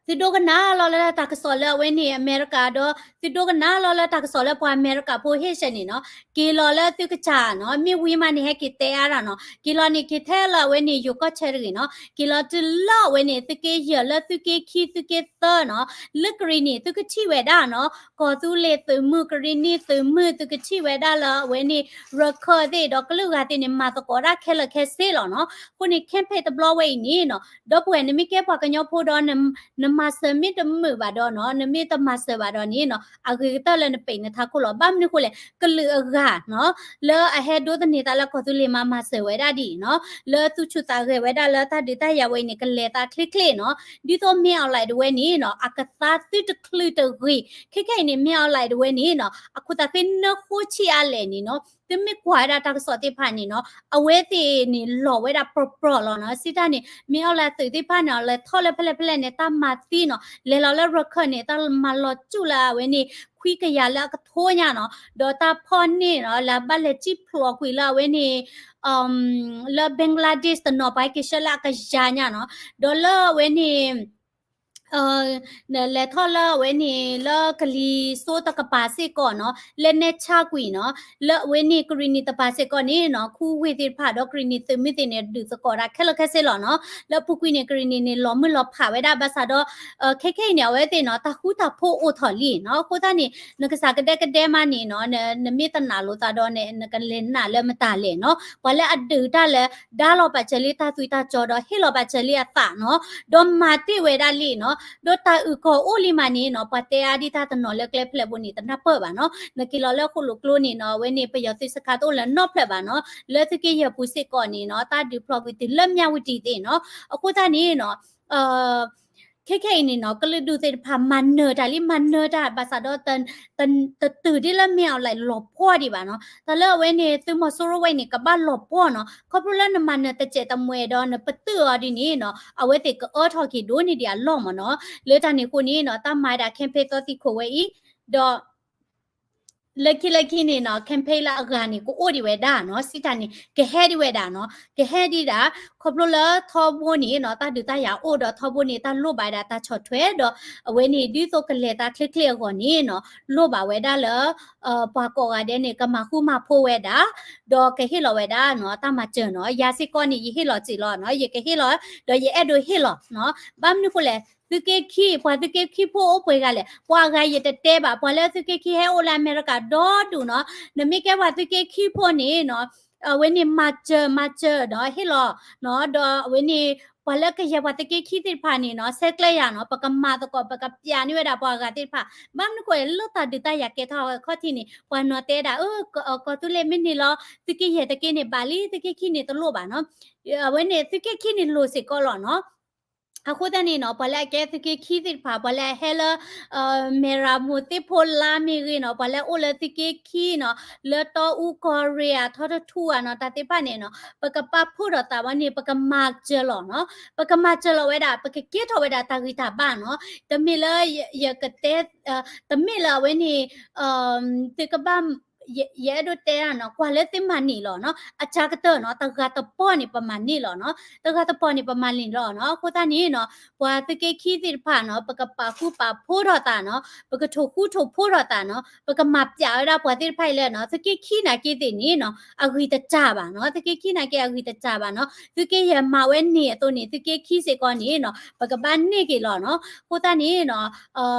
သုဒိကနၣ်လီၤလၢတၢ်ကစီၣ်လၢအဝဲန့ၣ် အမဲရကၤ ဒီးသုဒိကနၣ်လီၤလၢတၢ်ကစီၣ်လၢပှၤအမဲရကၤဖိဟ့ၣ်ဆၢန့ၣ်နီၤ က့ၤလီၤလၢသုကစၢ်နီၤ မ့ၢ်ဝံၤမးန့ၣ် ဟဲက့ၤတဲအါတၢ်နီၤ က့ၤလီၤန့ၣ်က့ၤထဲလၢအဝဲန့ၣ် ယိၤကီၢ်ဆၢတဂ့ၤနီၤ က့ၤလီၤတုၤလၢအဝဲန့ၣ် သုးက့ယဲၢ်လၢသုးက့ခံသုးက့သၢနီၤ လၢကရံၣ်နံၣ် သုကထံၣ်ဝဲဒၣ်နီၤ ကီၢ်သူလ့ၤသုးမုၢ် ကရံၣ်နံၣ်သုးမုၢ် သုကထံၣ်ဝဲဒၣ်လၢအဝဲန့ၣ် ရခၢၣ်သ့ၣ်ဒီးကလုာ်ဂၤသ့ၣ်န့ၣ် မၤသကိးဒၣ်ခဲလၢာ်ခဲဆ့လီၤနီၤ. အဃိန့ၣ် campaign တဘျီဝဲအံၤန့ၣ်နီၤ ဒီပုၢ်ဝဲၢ် နမ့ၢ်ကဲပှၤကညီဖိဒီး န နမၤစၢၤမ့ၢ်တမုာ်ဘၣ်ဒီးနီၤ, နမ့ၢ်တမၤစၢၤဘၣ်ဒီးန့ၣ်နီၤ, အဂ့ၤကတၢၢ်လၢနပိာ်နထးခိၣ်လီၤ. ဘၣ်မနုၤဃိလဲၣ်, ကလုာ်အဂၤနီၤ, လၢအဟဲဒိးသန့ၤသးလၢကီၢ်သူလ့ၤမၤမၤစၢၤဝဲဒၣ်ဒ်အံၤနီၤ, လၢသူၣ်ဆူၣ်သးဂဲၤဝဲဒၣ်လၢတၢ်ဒုးတၢ်ယၤဝဲအံၤန့ၣ် ကလဲၤသးချ့ချ့နီၤ, ဒ်သိးမ့ၢ်အီၤလဲၣ်တဝဲန့ၣ်နီၤ, အကသါသုတချုးတဂ့ၤ, ခဲခဲအံၤန့ၣ် မ့ၢ်အီၤလဲၣ်တဝဲန့ၣ်နီၤ, အခိၣ်သးဃ့နၢဃိဆံးအါလဲၣ်န့ၣ်နီၤ, သုမ့ၢ်ကွၢ်ဝဲဒၣ်တၢ်ကစီၣ်သ့ၣ်တဖၣ်န့ၣ်နီၤ, အဝဲသ့ၣ်န့ၣ်လီၤဝဲဒၣ်ပြီပြီလီၤနီၤ. စံးတၢ်န့ၣ် မ့ၢ်အီၤလဲၣ်သုးသ့ၣ်တဖၣ်န့ၣ် လဲၤထီၣ်လၢဖဲလဲၣ်ဖဲလဲၣ်န့ၣ် တၢ်မၤသံနီၤ, လဲၤလီၤလၢရခၢၣ်န့ၣ် တၢ်မၤလီၤစူၣ်လၢအဝဲန့ၣ် ခွံကယၤလၢအကထိညါနီၤ, ဒီးတၢ်ဖီၣ်န့ၢ်နီၤ လၢဘၣ်လဲၤစံၣ်ဖျိးကွံာ်လၢအဝဲန့ၣ် လၢ Bangladesh တနီၤ ပှၤဟဲက့ၤဆှၢလၢအကယၤညါနီၤ, ဒီးလၢအဝဲန့ၣ် လဲၤထီၣ်လၢအဝဲန့ၣ် လၢကလံၤစိးတကပၤစ့ၢ်ကီးနီၤ, လၢနဲၣ်ဆၣ်ကွံာ်နီၤ, လၢအဝဲန့ၣ်ကရံၣ်နံၤတပၤစ့ၢ်ကီးန့ၣ်နီၤ, ခူဝ့ၢ်သ့ၣ်တဖၣ်ဒီးကရံၣ်နံၤသုးမုၢ်သ့ၣ်န့ၣ် ဒုးသကိးတၢ်ခဲလၢာ်ခဲဆ့လီၤနီၤ. လၢအပူၤကွံာ်န့ၣ် ကရံၣ်နံၤန့ၣ် လီၤမုၢ်လီၤဖးဝဲဒၣ်ဘၣ်ဆၣ်ဒီး ခဲခဲအံၤန့ၣ် အဝဲသ့ၣ်နီၤ တၢ်ဃူတၢ်ဖိးအိၣ်ထီၣ်လံနီၤ. အဃိသတးန့ၣ် နကစၢ်ကဒဲကဒဲမးန့ၣ်နီၤ, နမ့ၢ်တနာ်လိာ်သးဒီးန့ၣ် နကလဲၤနာ်လၢမတၤလဲၣ်နီၤ. ပှၤလၢအဒုးတၢ်လၢ ဒါလီၤပာ်စၢၤလံတၢ်သွံၣ်တၢ်စီၤဒီးဟ့ၣ်လီၤပာ်စၢၤလံအသးနီၤ, ဒီးမၤတ့ၢ်ဝဲဒၣ်လံနီၤ, ဒီးတၢ်အုၣ်ကီၤအိၣ်လံမးန့ၣ်နီၤ, ပှၤတဲအါဒံးတၢ်တနီၤလၢကျဲဖျဲးဘိန့ၣ် တနၢ်ပၢၢ်ဘၣ်နီၤ. နက့ၤလီၤလၢဃိၣ်လိာ်ကျိန့ၣ်နီၤ, အဝဲန့ၣ်ပယီၤသုးစခါတအိၣ်လၢၤနီတဖျၢၣ်ဘၣ်နီၤ, လၢသုးက့ယဲၢ်ပူၤစ့ၢ်ကီးန့ၣ်နီၤ, တၢ်ဒုးဖျိးကွံာ်တုၤလၢမၠၣ်ဝတံၤသ့ၣ်နီၤ. အဃိသတးန့ၣ်နီၤ ခဲခဲအံၤန့ၣ်နီၤ, ကလုာ်ဒူၣ်သ့ၣ်တဖၣ်မၤနၢၤတၢ်လံ, မၤနၢၤတၢ်ဘၣ်ဆၣ်ဒီး တတုၤဒ်လၢမ့ၢ်အီၤလဲၣ်လီၤပှီၢ်ဒံးဘၣ်နီၤ. တၢ်လၢအဝဲန့ၣ် သုးမီၤစိရိၤဝဲအံၤန့ၣ် ကဘၣ်လီၤပှီၢ်နီၤ. ခီဖျိလၢနမၤနၢၤတစဲးတမှဲးဒီးနပတုာ်အီၤဒ်န့ၣ်နီၤ, အဝဲသ့ၣ်ကအၢထီၣ်က့ၤဒိၣ်န့ၢ်ဒံးအလီၢ်မ့ၢ်နီၤ. လၢတၢ်န့ၣ်အဃိန့ၣ်နီၤ, တၢ်မၤဝဲဒၣ် campaign သီသံခိၣ်ဝဲအံၤ, ဒီး လၢခံလၢခံန့ၣ်နီၤ, campaign လၢအဂၤန့ၣ် ကအိၣ်ဒံးဝဲဒၣ်နီၤ, စံးတၢ်န့ၣ် ကဟဲဒံးဝဲဒၣ်နီၤ, ကဟဲဒံးဒၣ်, ခီဖျိလၢထီဘိန့ၣ်နီၤ, တၢ်ဒုးတၢ်ယၤအိၣ်ဒီးထီဘိန့ၣ် တၢ်လိၣ်ဘၣ်ဝဲဒၣ်တၢ်ဆီၣ်ထွဲဒီး အဝဲန့ၣ် ဒ်သိးကလဲၤသးချ့ချ့အဂီၢ်န့ၣ်နီၤ, လိၣ်ဘၣ်ဝဲဒၣ်လၢ ပှၤကိးဂၤဒဲးန့ၣ် ကမၤဃူမၤဖိးဝဲဒၣ်, ဒီးကဟ့ၣ်လီၤဝဲဒၣ်နီၤ, တၢ်မၤစၢၤနီၤ, ယၤစ့ၢ်ကီးန့ၣ် ယဟ့ၣ်လီၤစ့ၢ်လီၤနီၤ, ယကဟ့ၣ်လီၤ, ဒီးယအဲၣ်ဒိးဟ့ၣ်လီၤနီၤ. ဘၣ်မနုၤဃိလဲၣ်, သုးက့ခံ, ပှၤသုးက့ခံဖိအိၣ်ပှဲၤဂၤလဲၣ်, ပှၤအဂၤယတတဲဘၣ်, ပှၤလၢသုးက့ခံဟဲအိၣ်လၢအမဲရကၤဒီဒူၣ်နီၤ, နမ့ၢ်ကဲပှၤသုးက့ခံဖိန့ၣ်နီၤ, အဝဲန့ၣ်မၤစၢၤ, မၤစၢၤဒီးဟ့ၣ်လီၤနီၤ, ဒီးအဝဲန့ၣ် ပှၤလၢကယဲၢ်ပှၤသုးက့ခံသ့ၣ်တဖၣ်န့ၣ်နီၤ, ဆဲးကျၢယၤနီၤ, ပကမၤသကိး ပကပျးန့ၢ်ဝဲဒၣ်ပှၤအဂၤသ့ၣ်တဖၣ်, ဘၣ်မနုၤဃိလဲၣ်, လၢတၢ်ဒုးတၢ်ယၤကဲထီၣ်အခီၣ်ထံးန့ၣ် ပှၤနီၤတဲဒၣ်, အၢ, ကီၢ်သူလ့ၤမ့ၢ်န့ၢ်လီၤ သုးက့ယဲၢ်တက့ၢ်န့ၣ်ဘၣ်လံ, သုးက့ခံန့ၣ်တလိၣ်ဘၣ်နီၤ, အဝဲန့ၣ် သုးက့ခံန့ၣ်လိၣ်စ့ၢ်ကီးလီၤနီၤ. အဃိသတးန့ၣ်နီၤ, ပှၤလၢအကဲသုးက့ခံသ့ၣ်တဖၣ်, ပှၤလၢအဟဲလၢ မဲရမိၤသ့ၣ်ဖိလါမ့ၢ်ဂ့ၤနီၤ, ပှၤလၢအအိၣ်လၢသုးက့ခံနီၤ, လၢတီအူကီၢ်ရ့ၣ်ဧါ, ထီတထူဧါနီၤ, တၢ်သ့ၣ်တဖၣ်န့ၣ်နီၤ, ပကပာ်ဖှိၣ်ထီၣ်သးဝဲန့ၣ် ပကမၤစၢၤလီၤနီၤ, ပကမၤစၢၤလီၤဝဲဒၣ်, ပကကဲထီၣ်ဝဲဒၣ်တၢ်ဂံၢ်တၢ်ဘါနီၤ, တမ့ၢ်လၢယကတဲ, တမ့ၢ်လၢအဝဲန့ၣ် သုကဘၣ် ယအဲၣ်ဒိးတဲဒၣ်နီၤ, ကွၢ်လၢသုမၤန့ၢ်လီၤနီၤ, အစှၤကတၢၢ်နီၤ, တဂၤတပီၢ်န့ၣ် ပမၤန့ၢ်လီၤနီၤ, တဂၤတပီၢ်န့ၣ် ပမၤန့ၢ်လီၤနီၤ. အဃိသတးန့ၣ်နီၤ, ပှၤသုးက့ခံသ့ၣ်တဖၣ်နီၤ, ပကပာ်ဃူပာ်ဖိးထီၣ်သးနီၤ, ပကထိၣ်ဃူထိၣ်ဖိးထီၣ်သးနီၤ, ပကမၤပျးဝဲဒၣ်ပှၤသ့ၣ်တဖၣ်အံၤလၢနီၤ, သုးက့ခံနာ်က့သ့ၣ်န့ၣ်နီၤ, အဂံၢ်တစှၤဘၣ်နီၤ, သုးက့ခံနာ်က့အဂံၢ်တစှၤဘၣ်နီၤ, သုးက့ယဲၢ်မၤဝဲန့ၣ်အသိးန့ၣ် သုးက့ခံစ့ၢ်ကီးန့ၣ်နီၤ, ပကဘၣ်န့ၢ်က့ၤလီၤနီၤ. အဃိသတးန့ၣ်နီၤ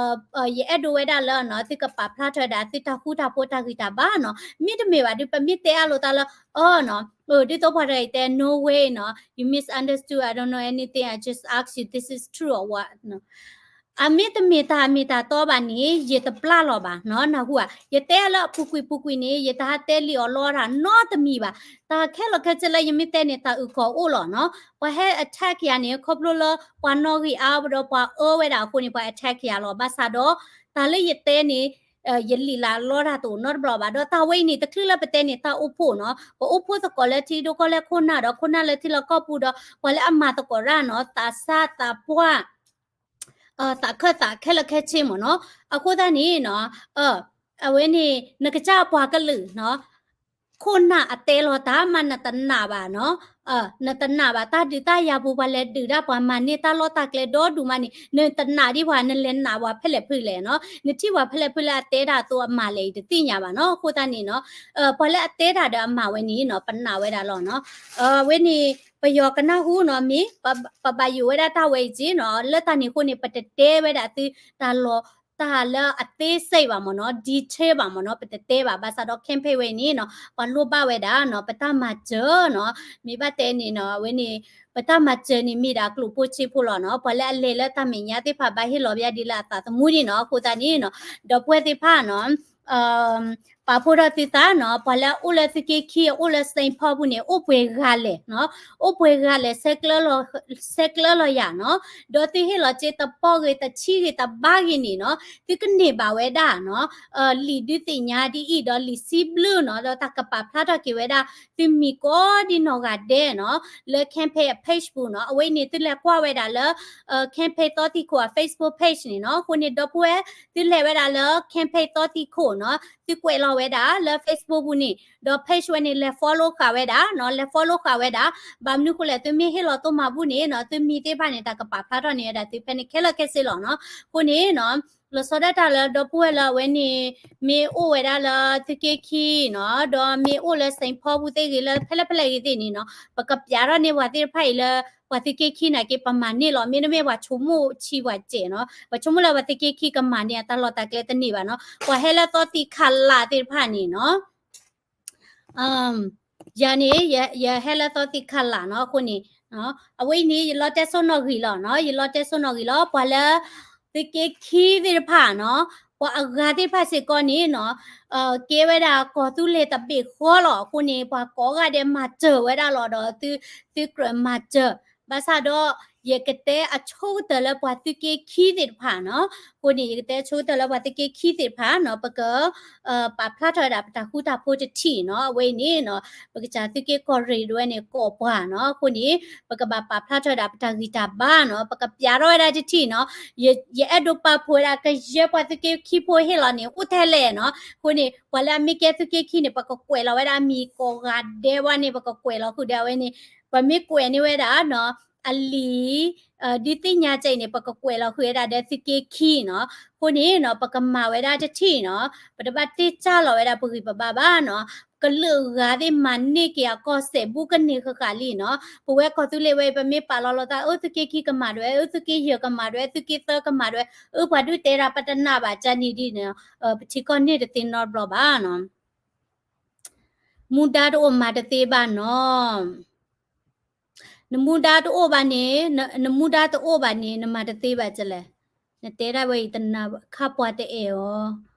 ယအဲၣ်ဒိးဝဲဒၣ်လၢနီၤ, သုကပာ်ဖျါထီၣ်ဝဲဒၣ် သုတၢ်ဃူတၢ်ဖိးတၢ်ဂံၢ်တၢ်ဘါနီၤ, မ့တမ့ၢ်ဘၣ်ဒီး ပမ့ၢ်တဲအါလိာ်သးလၢ အၢနီၤ, ဒ်သိးပှၤတဂၤအံၤတဲ no way နီၤ, you misunderstood, I don't know anything, I just ask you this is true or what နီၤ. အမ့ၢ်တမ့ၢ်တၢ်မ့ၢ်တၢ်တီဘၣ်န့ၣ် ယတပျၢ်လီၤဘၣ်နီၤ, နၢ်ဟူဧါ, ယတဲလၢအပူၤကွံာ်ပူၤကွံာ်န့ၣ် ယတဟးတဲလံာ်အီၤလီတၢ်နီတမံၤဘၣ်. တၢ်ခဲလၢာ်ခဲဆ့လၢယမ့ၢ်တဲန့ၣ် တၢ်အုၣ်ကီၤအိၣ်လီၤနီၤ. ပှၤဟဲ attack ယၤန့ၣ် ခီဖျိလၢပှၤနီၣ်ဂံၢ်အါဒီးပှၤအၢဝဲဒၣ်အဃိန့ၣ် ပှၤ attack ယၤလီၤ. ဘၣ်ဆၣ်ဒီး တၢ်လၢယတဲန့ၣ် ယလံာ်လၢအလီတၢ်တအိၣ်နီတဘျီဘၣ်. ဒီးတၢ်ဝဲအံၤန့ၣ် တချုးလၢပတဲန့ၣ် တၢ်အိၣ်ဖှိၣ်နီၤ, ပအိၣ်ဖှိၣ်သကိးလၢထံဒိၣ်ကီၢ်လဲၢ်ခိၣ်နၢ်ဒီး ခိၣ်နၢ်လၢထံလီၢ်ကီၢ်ပူၤဒီး ပှၤလၢအမၤသကိးတၢ်နီၤ, သးစၢ်သးပှၢ် သးခၢၣ်သးခဲလၢာ်ခဲဆ့မ့ၢ်နီၤ. အဃိသတးန့ၣ်နီၤ, အဝဲန့ၣ် နကစၢ်ပှၤကလုာ်နီၤ, ခိၣ်နၢ်အတဲလီၤတၢ်မး နတနာ်ဘၣ်နီၤ, နတနာ်ဘၣ်. တၢ်ဒုးတၢ်ယၤပူၤ ပှၤလဲၤဒုးဒၣ်ပှၤမၤန့ၢ်တၢ်လီၢ်တၢ်ကျဲဒီဒူၣ်မးန့ၣ် နတနာ်ဒံးပှၤ, နလဲၤနာ်ပှၤဖဲလဲၣ်ဖဲလဲၣ်နီၤ, နထံၣ်ပှၤဖဲလဲၣ်ဖဲလဲၣ်အတဲတၢ်အသိးအမၤလဲၣ်အံၤတသ့ၣ်ညါဘၣ်နီၤ. အဃိသတးန့ၣ်နီၤ, ပှၤလၢအတဲတၢ်ဒီးအမၤဝဲန့ၣ်နီၤ ပနာ်ဝဲဒၣ်လီၤနီၤ. အဝဲန့ၣ် ပယီၤကနၢ်ဟူနီၤ မ့ၢ် ပဘၣ်ယိၣ်ဝဲဒၣ်တၢ်ဝဲအံၤက့နီၤ, လၢတၢ်န့ၣ်အဃိန့ၣ် ပတတဲဝဲဒၣ်သုတၢ်လီၤ တၢ်လၢအသေးစိတ်ဘၣ်မ့ၢ်နီၤ, detail ဘၣ်မ့ၢ်နီၤ, ပတတဲဘၣ်. ဘၣ်ဆၣ်ဒီး campaign ဝဲအံၤန့ၣ်နီၤ ပှၤလိၣ်ဘၣ်ဝဲဒၣ်နီၤ ပတၢ်မၤစၢၤနီၤ, မ့ၢ်ဘၣ်တဲန့ၣ်နီၤ အဝဲန့ၣ် ပတၢ်မၤစၢၤန့ၣ်မ့ၢ်ဒၣ်ကျိၣ်ဖိစ့ဖိလီၤနီၤ. ပှၤလၢအလဲၤလၢတၢ်မဲာ်ညါသ့ၣ်တဖၣ် ဘၣ်ဟ့ၣ်လီၤဘၣ်ဒ်လၢအသးသမူန့ၣ်နီၤ. အဃိသတးန့ၣ်နီၤ ဒီပုၢ်ဝဲၢ်သ့ၣ်တဖၣ်နီၤ ပာ်ဖှိၣ်ထီၣ်သုသးနီၤ, ပှၤလၢအအိၣ်လၢသုးက့ခံ အအိၣ်လၢ Saint Paul ပူၤန့ၣ် အိၣ်ပှဲၤဂၤလဲၣ်နီၤ, အိၣ်ပှဲၤဂၤလဲၣ် ဆဲးကျၢလီၤယၤနီၤ. ဒီးသုဟ့ၣ်လီၤစ့တပီၢ်ဂ့ၤ တဆံဂ့ၤ တဘါဂ့ၤန့ၣ်နီၤ သုကန့ၢ်ဘၣ်ဝဲဒၣ်နီၤ လံာ်ဒုးသ့ၣ်ညါဒ်အံၤ ဒီးလံာ်စံးဘျုးနီၤ, ဒီးတၢ်ကပာ်ဖျါထီၣ်က့ၤဝဲဒၣ် သုမံၤကိးဒ်နီၢ်ဂၤဒဲးနီၤ လၢ campaign အ page ပူၤနီၤ. အဝဲအံၤန့ၣ် သုလဲၤကွၢ်ဝဲဒၣ်လၢ campaign သီသံခိၣ်အ Facebook page န့ၣ်နီၤ. အဃိန့ၣ် ဒီပုၢ်ဝဲၢ် သုလဲၤဝဲဒၣ်လၢ campaign သီသံခိၣ်နီၤ, သုကွဲးလီၤဝဲဒၣ်လၢ Facebook ပူၤန့ၣ် ဒီး page ဝဲန့ၣ် လဲၤ follow ဃာ်ဝဲဒၣ်နီၤ, လဲၤ follow ဃာ်ဝဲဒၣ်. ဘၣ်မနုၤဃိလဲၣ် သုမ့ၢ်ဟ့ၣ်လီၤတိၢ်မၤဘူၣ်န့ၣ်နီၤ သုမံၤသ့ၣ်တဖၣ်န့ၣ် တၢ်ကပာ်ဖျါထီၣ်န့ၢ်ဝဲဒၣ်သုဖဲန့ၣ်ခဲလၢာ်ခဲဆ့လီၤနီၤ. အဃိန့ၣ်နီၤ လီၤဆီဒၣ်တၢ်လၢဒီပုၢ်ဝဲၢ်လၢအဝဲန့ၣ် မ့ၢ်အိၣ်ဝဲဒၣ်လၢသုးက့ခံနီၤ, ဒီးမ့ၢ်အိၣ်လၢ Saint Paul ပူၤသ့ၣ်ဂ့ၤ လၢဖဲလဲၣ်ဖဲလဲၣ်ဂ့ၤသ့ၣ်န့ၣ်နီၤ ပကပျးထီၣ်န့ၢ်ပှၤသ့ၣ်တဖၣ်အံၤလၢ ပှၤသုးက့ခံနာ်က့ ပမၤန့ၢ်လီၤ. မ့တမ့ၢ်ပှၤဆိကမိၣ်ဆံးပှၤစဲးနီၤ, ပှၤဆိကမိၣ်လၢပှၤသုးက့ခံကမၤန့ၢ်အတၢ်လီၢ်တၢ်ကျဲတန့ၢ်ဘၣ်နီၤ. ပှၤဟဲလၢသီသံခးလးသ့ၣ်တဖၣ်န့ၣ်နီၤ ယၤန့ၣ် ယဟဲလၢသီသံခးလးနီၤ. အဃိန့ၣ် အဝဲအံၤန့ၣ် ယလီၤတဲစိနီၣ်ဂံၢ်လီၤနီၤ, ယလီၤတဲစိနီၣ်ဂံၢ်လီၤ. ပှၤလၢ သုးက့ခံသ့ၣ်တဖၣ်နီၤ, ပှၤအဂၤသ့ၣ်တဖၣ်စ့ၢ်ကီးန့ၣ်နီၤ ကဲဝဲဒၣ်ကီၢ်သူလ့ၤတဘ့ၣ်ဃီလီၤ. အဃိန့ၣ် ပှၤကိးဂၤဒဲးမၤစၢၤဝဲဒၣ်လီၤဒီး သုကြၢးမၤစၢၤ. ဘၣ်ဆၣ်ဒီး ယကတဲအဆိကတၢၢ်လၢပှၤသုးက့ခံသ့ၣ်တဖၣ်နီၤ. အဃိန့ၣ် ယကတဲအဆိကတၢၢ်လၢပှၤသုးက့ခံသ့ၣ်တဖၣ်နီၤ ပက ပာ်ဖျါထီၣ်ဝဲဒၣ်ပတၢ်ဃူတၢ်ဖိးတထံၣ်နီၤ. အဝဲအံၤန့ၣ်နီၤ ပကစၢ်သုးက့ကီၢ်ရ့ၣ်ဒၣ်ဝဲန့ၣ် ကိးပှၤနီၤ. အဃိန့ၣ် ပကဘၣ်ပာ်ဖျါထီၣ်ဝဲဒၣ်ပတၢ်ဂံၢ်တၢ်ဘါနီၤ, ပကပျးထီၣ်ဝဲဒၣ်တထံၣ်နီၤ. ယအဲၣ်ဒိးပာ်ဖှိၣ်ဝဲဒၣ် ကယဲၢ်ပှၤသုးက့ခံဖိဟ့ၣ်လီၤန့ၣ် အိၣ်ထဲလဲၣ်နီၤ. အဃိန့ၣ် ပှၤလၢအမ့ၢ်ကဲသုးက့ခံန့ၣ် ပကကွဲးလီၤဝဲဒၣ်အမံၤကိးဂၤဒဲးဝဲန့ၣ် ပကကွဲးလီၤဃုာ်ဒီးအဝဲန့ၣ် ပမ့ၢ်ကွဲးန့ၢ်ဝဲဒၣ်နီၤ အလံာ် ဒုးသ့ၣ်ညါကဲအံၤန့ၣ် ပကကွဲးလီၤဃုာ်ဝဲဒၣ်ဒီးသုးက့ခံနီၤ. အဃိန့ၣ်နီၤ ပကမၤဝဲဒၣ်တထံၣ်နီၤ, ပတဘၣ်တ့ၢ်စၢ်လီၤဝဲဒၣ်ပဂံၢ်ပဘါဘၣ်နီၤ. ကလုာ်ဂၤသ့ၣ်မၤန့ၢ်က့ၤအကီၢ်စဲးဘူးကန့ၢ်ဃၣ်ဃၣ်လံနီၤ. ပဝဲကီၢ်သူလ့ၤဝဲအံၤ ပမ့ၢ်ပာ်လီၤလိာ်သး အၢ သုးက့ခံကမၤဒွဲၣ်, အၢ သုးက့ယဲၢ်ကမၤဒွဲၣ်, သုးက့သၢကမၤဒွဲၣ်, အၢ ပှၤဒုးတဲဒၣ်ပတနာ်ဘၣ်ကန့ၣ်ဒ်န့ၣ်, ပထံကီၢ်န့ၢ်တသ့နီတဘျီဘၣ်နီၤ. မူဒါတအိၣ်မၤတသ့ဘၣ်နီၤ. နမူဒါတအိၣ်ဘၣ်န့ၣ်, နမူဒါတအိၣ်ဘၣ်န့ၣ် နမၤတသ့ဘၣ်ကလဲၣ်. နတဲဒၣ်ဝဲအံၤတနၤခါပှၤတအဲၣ်အီၤ.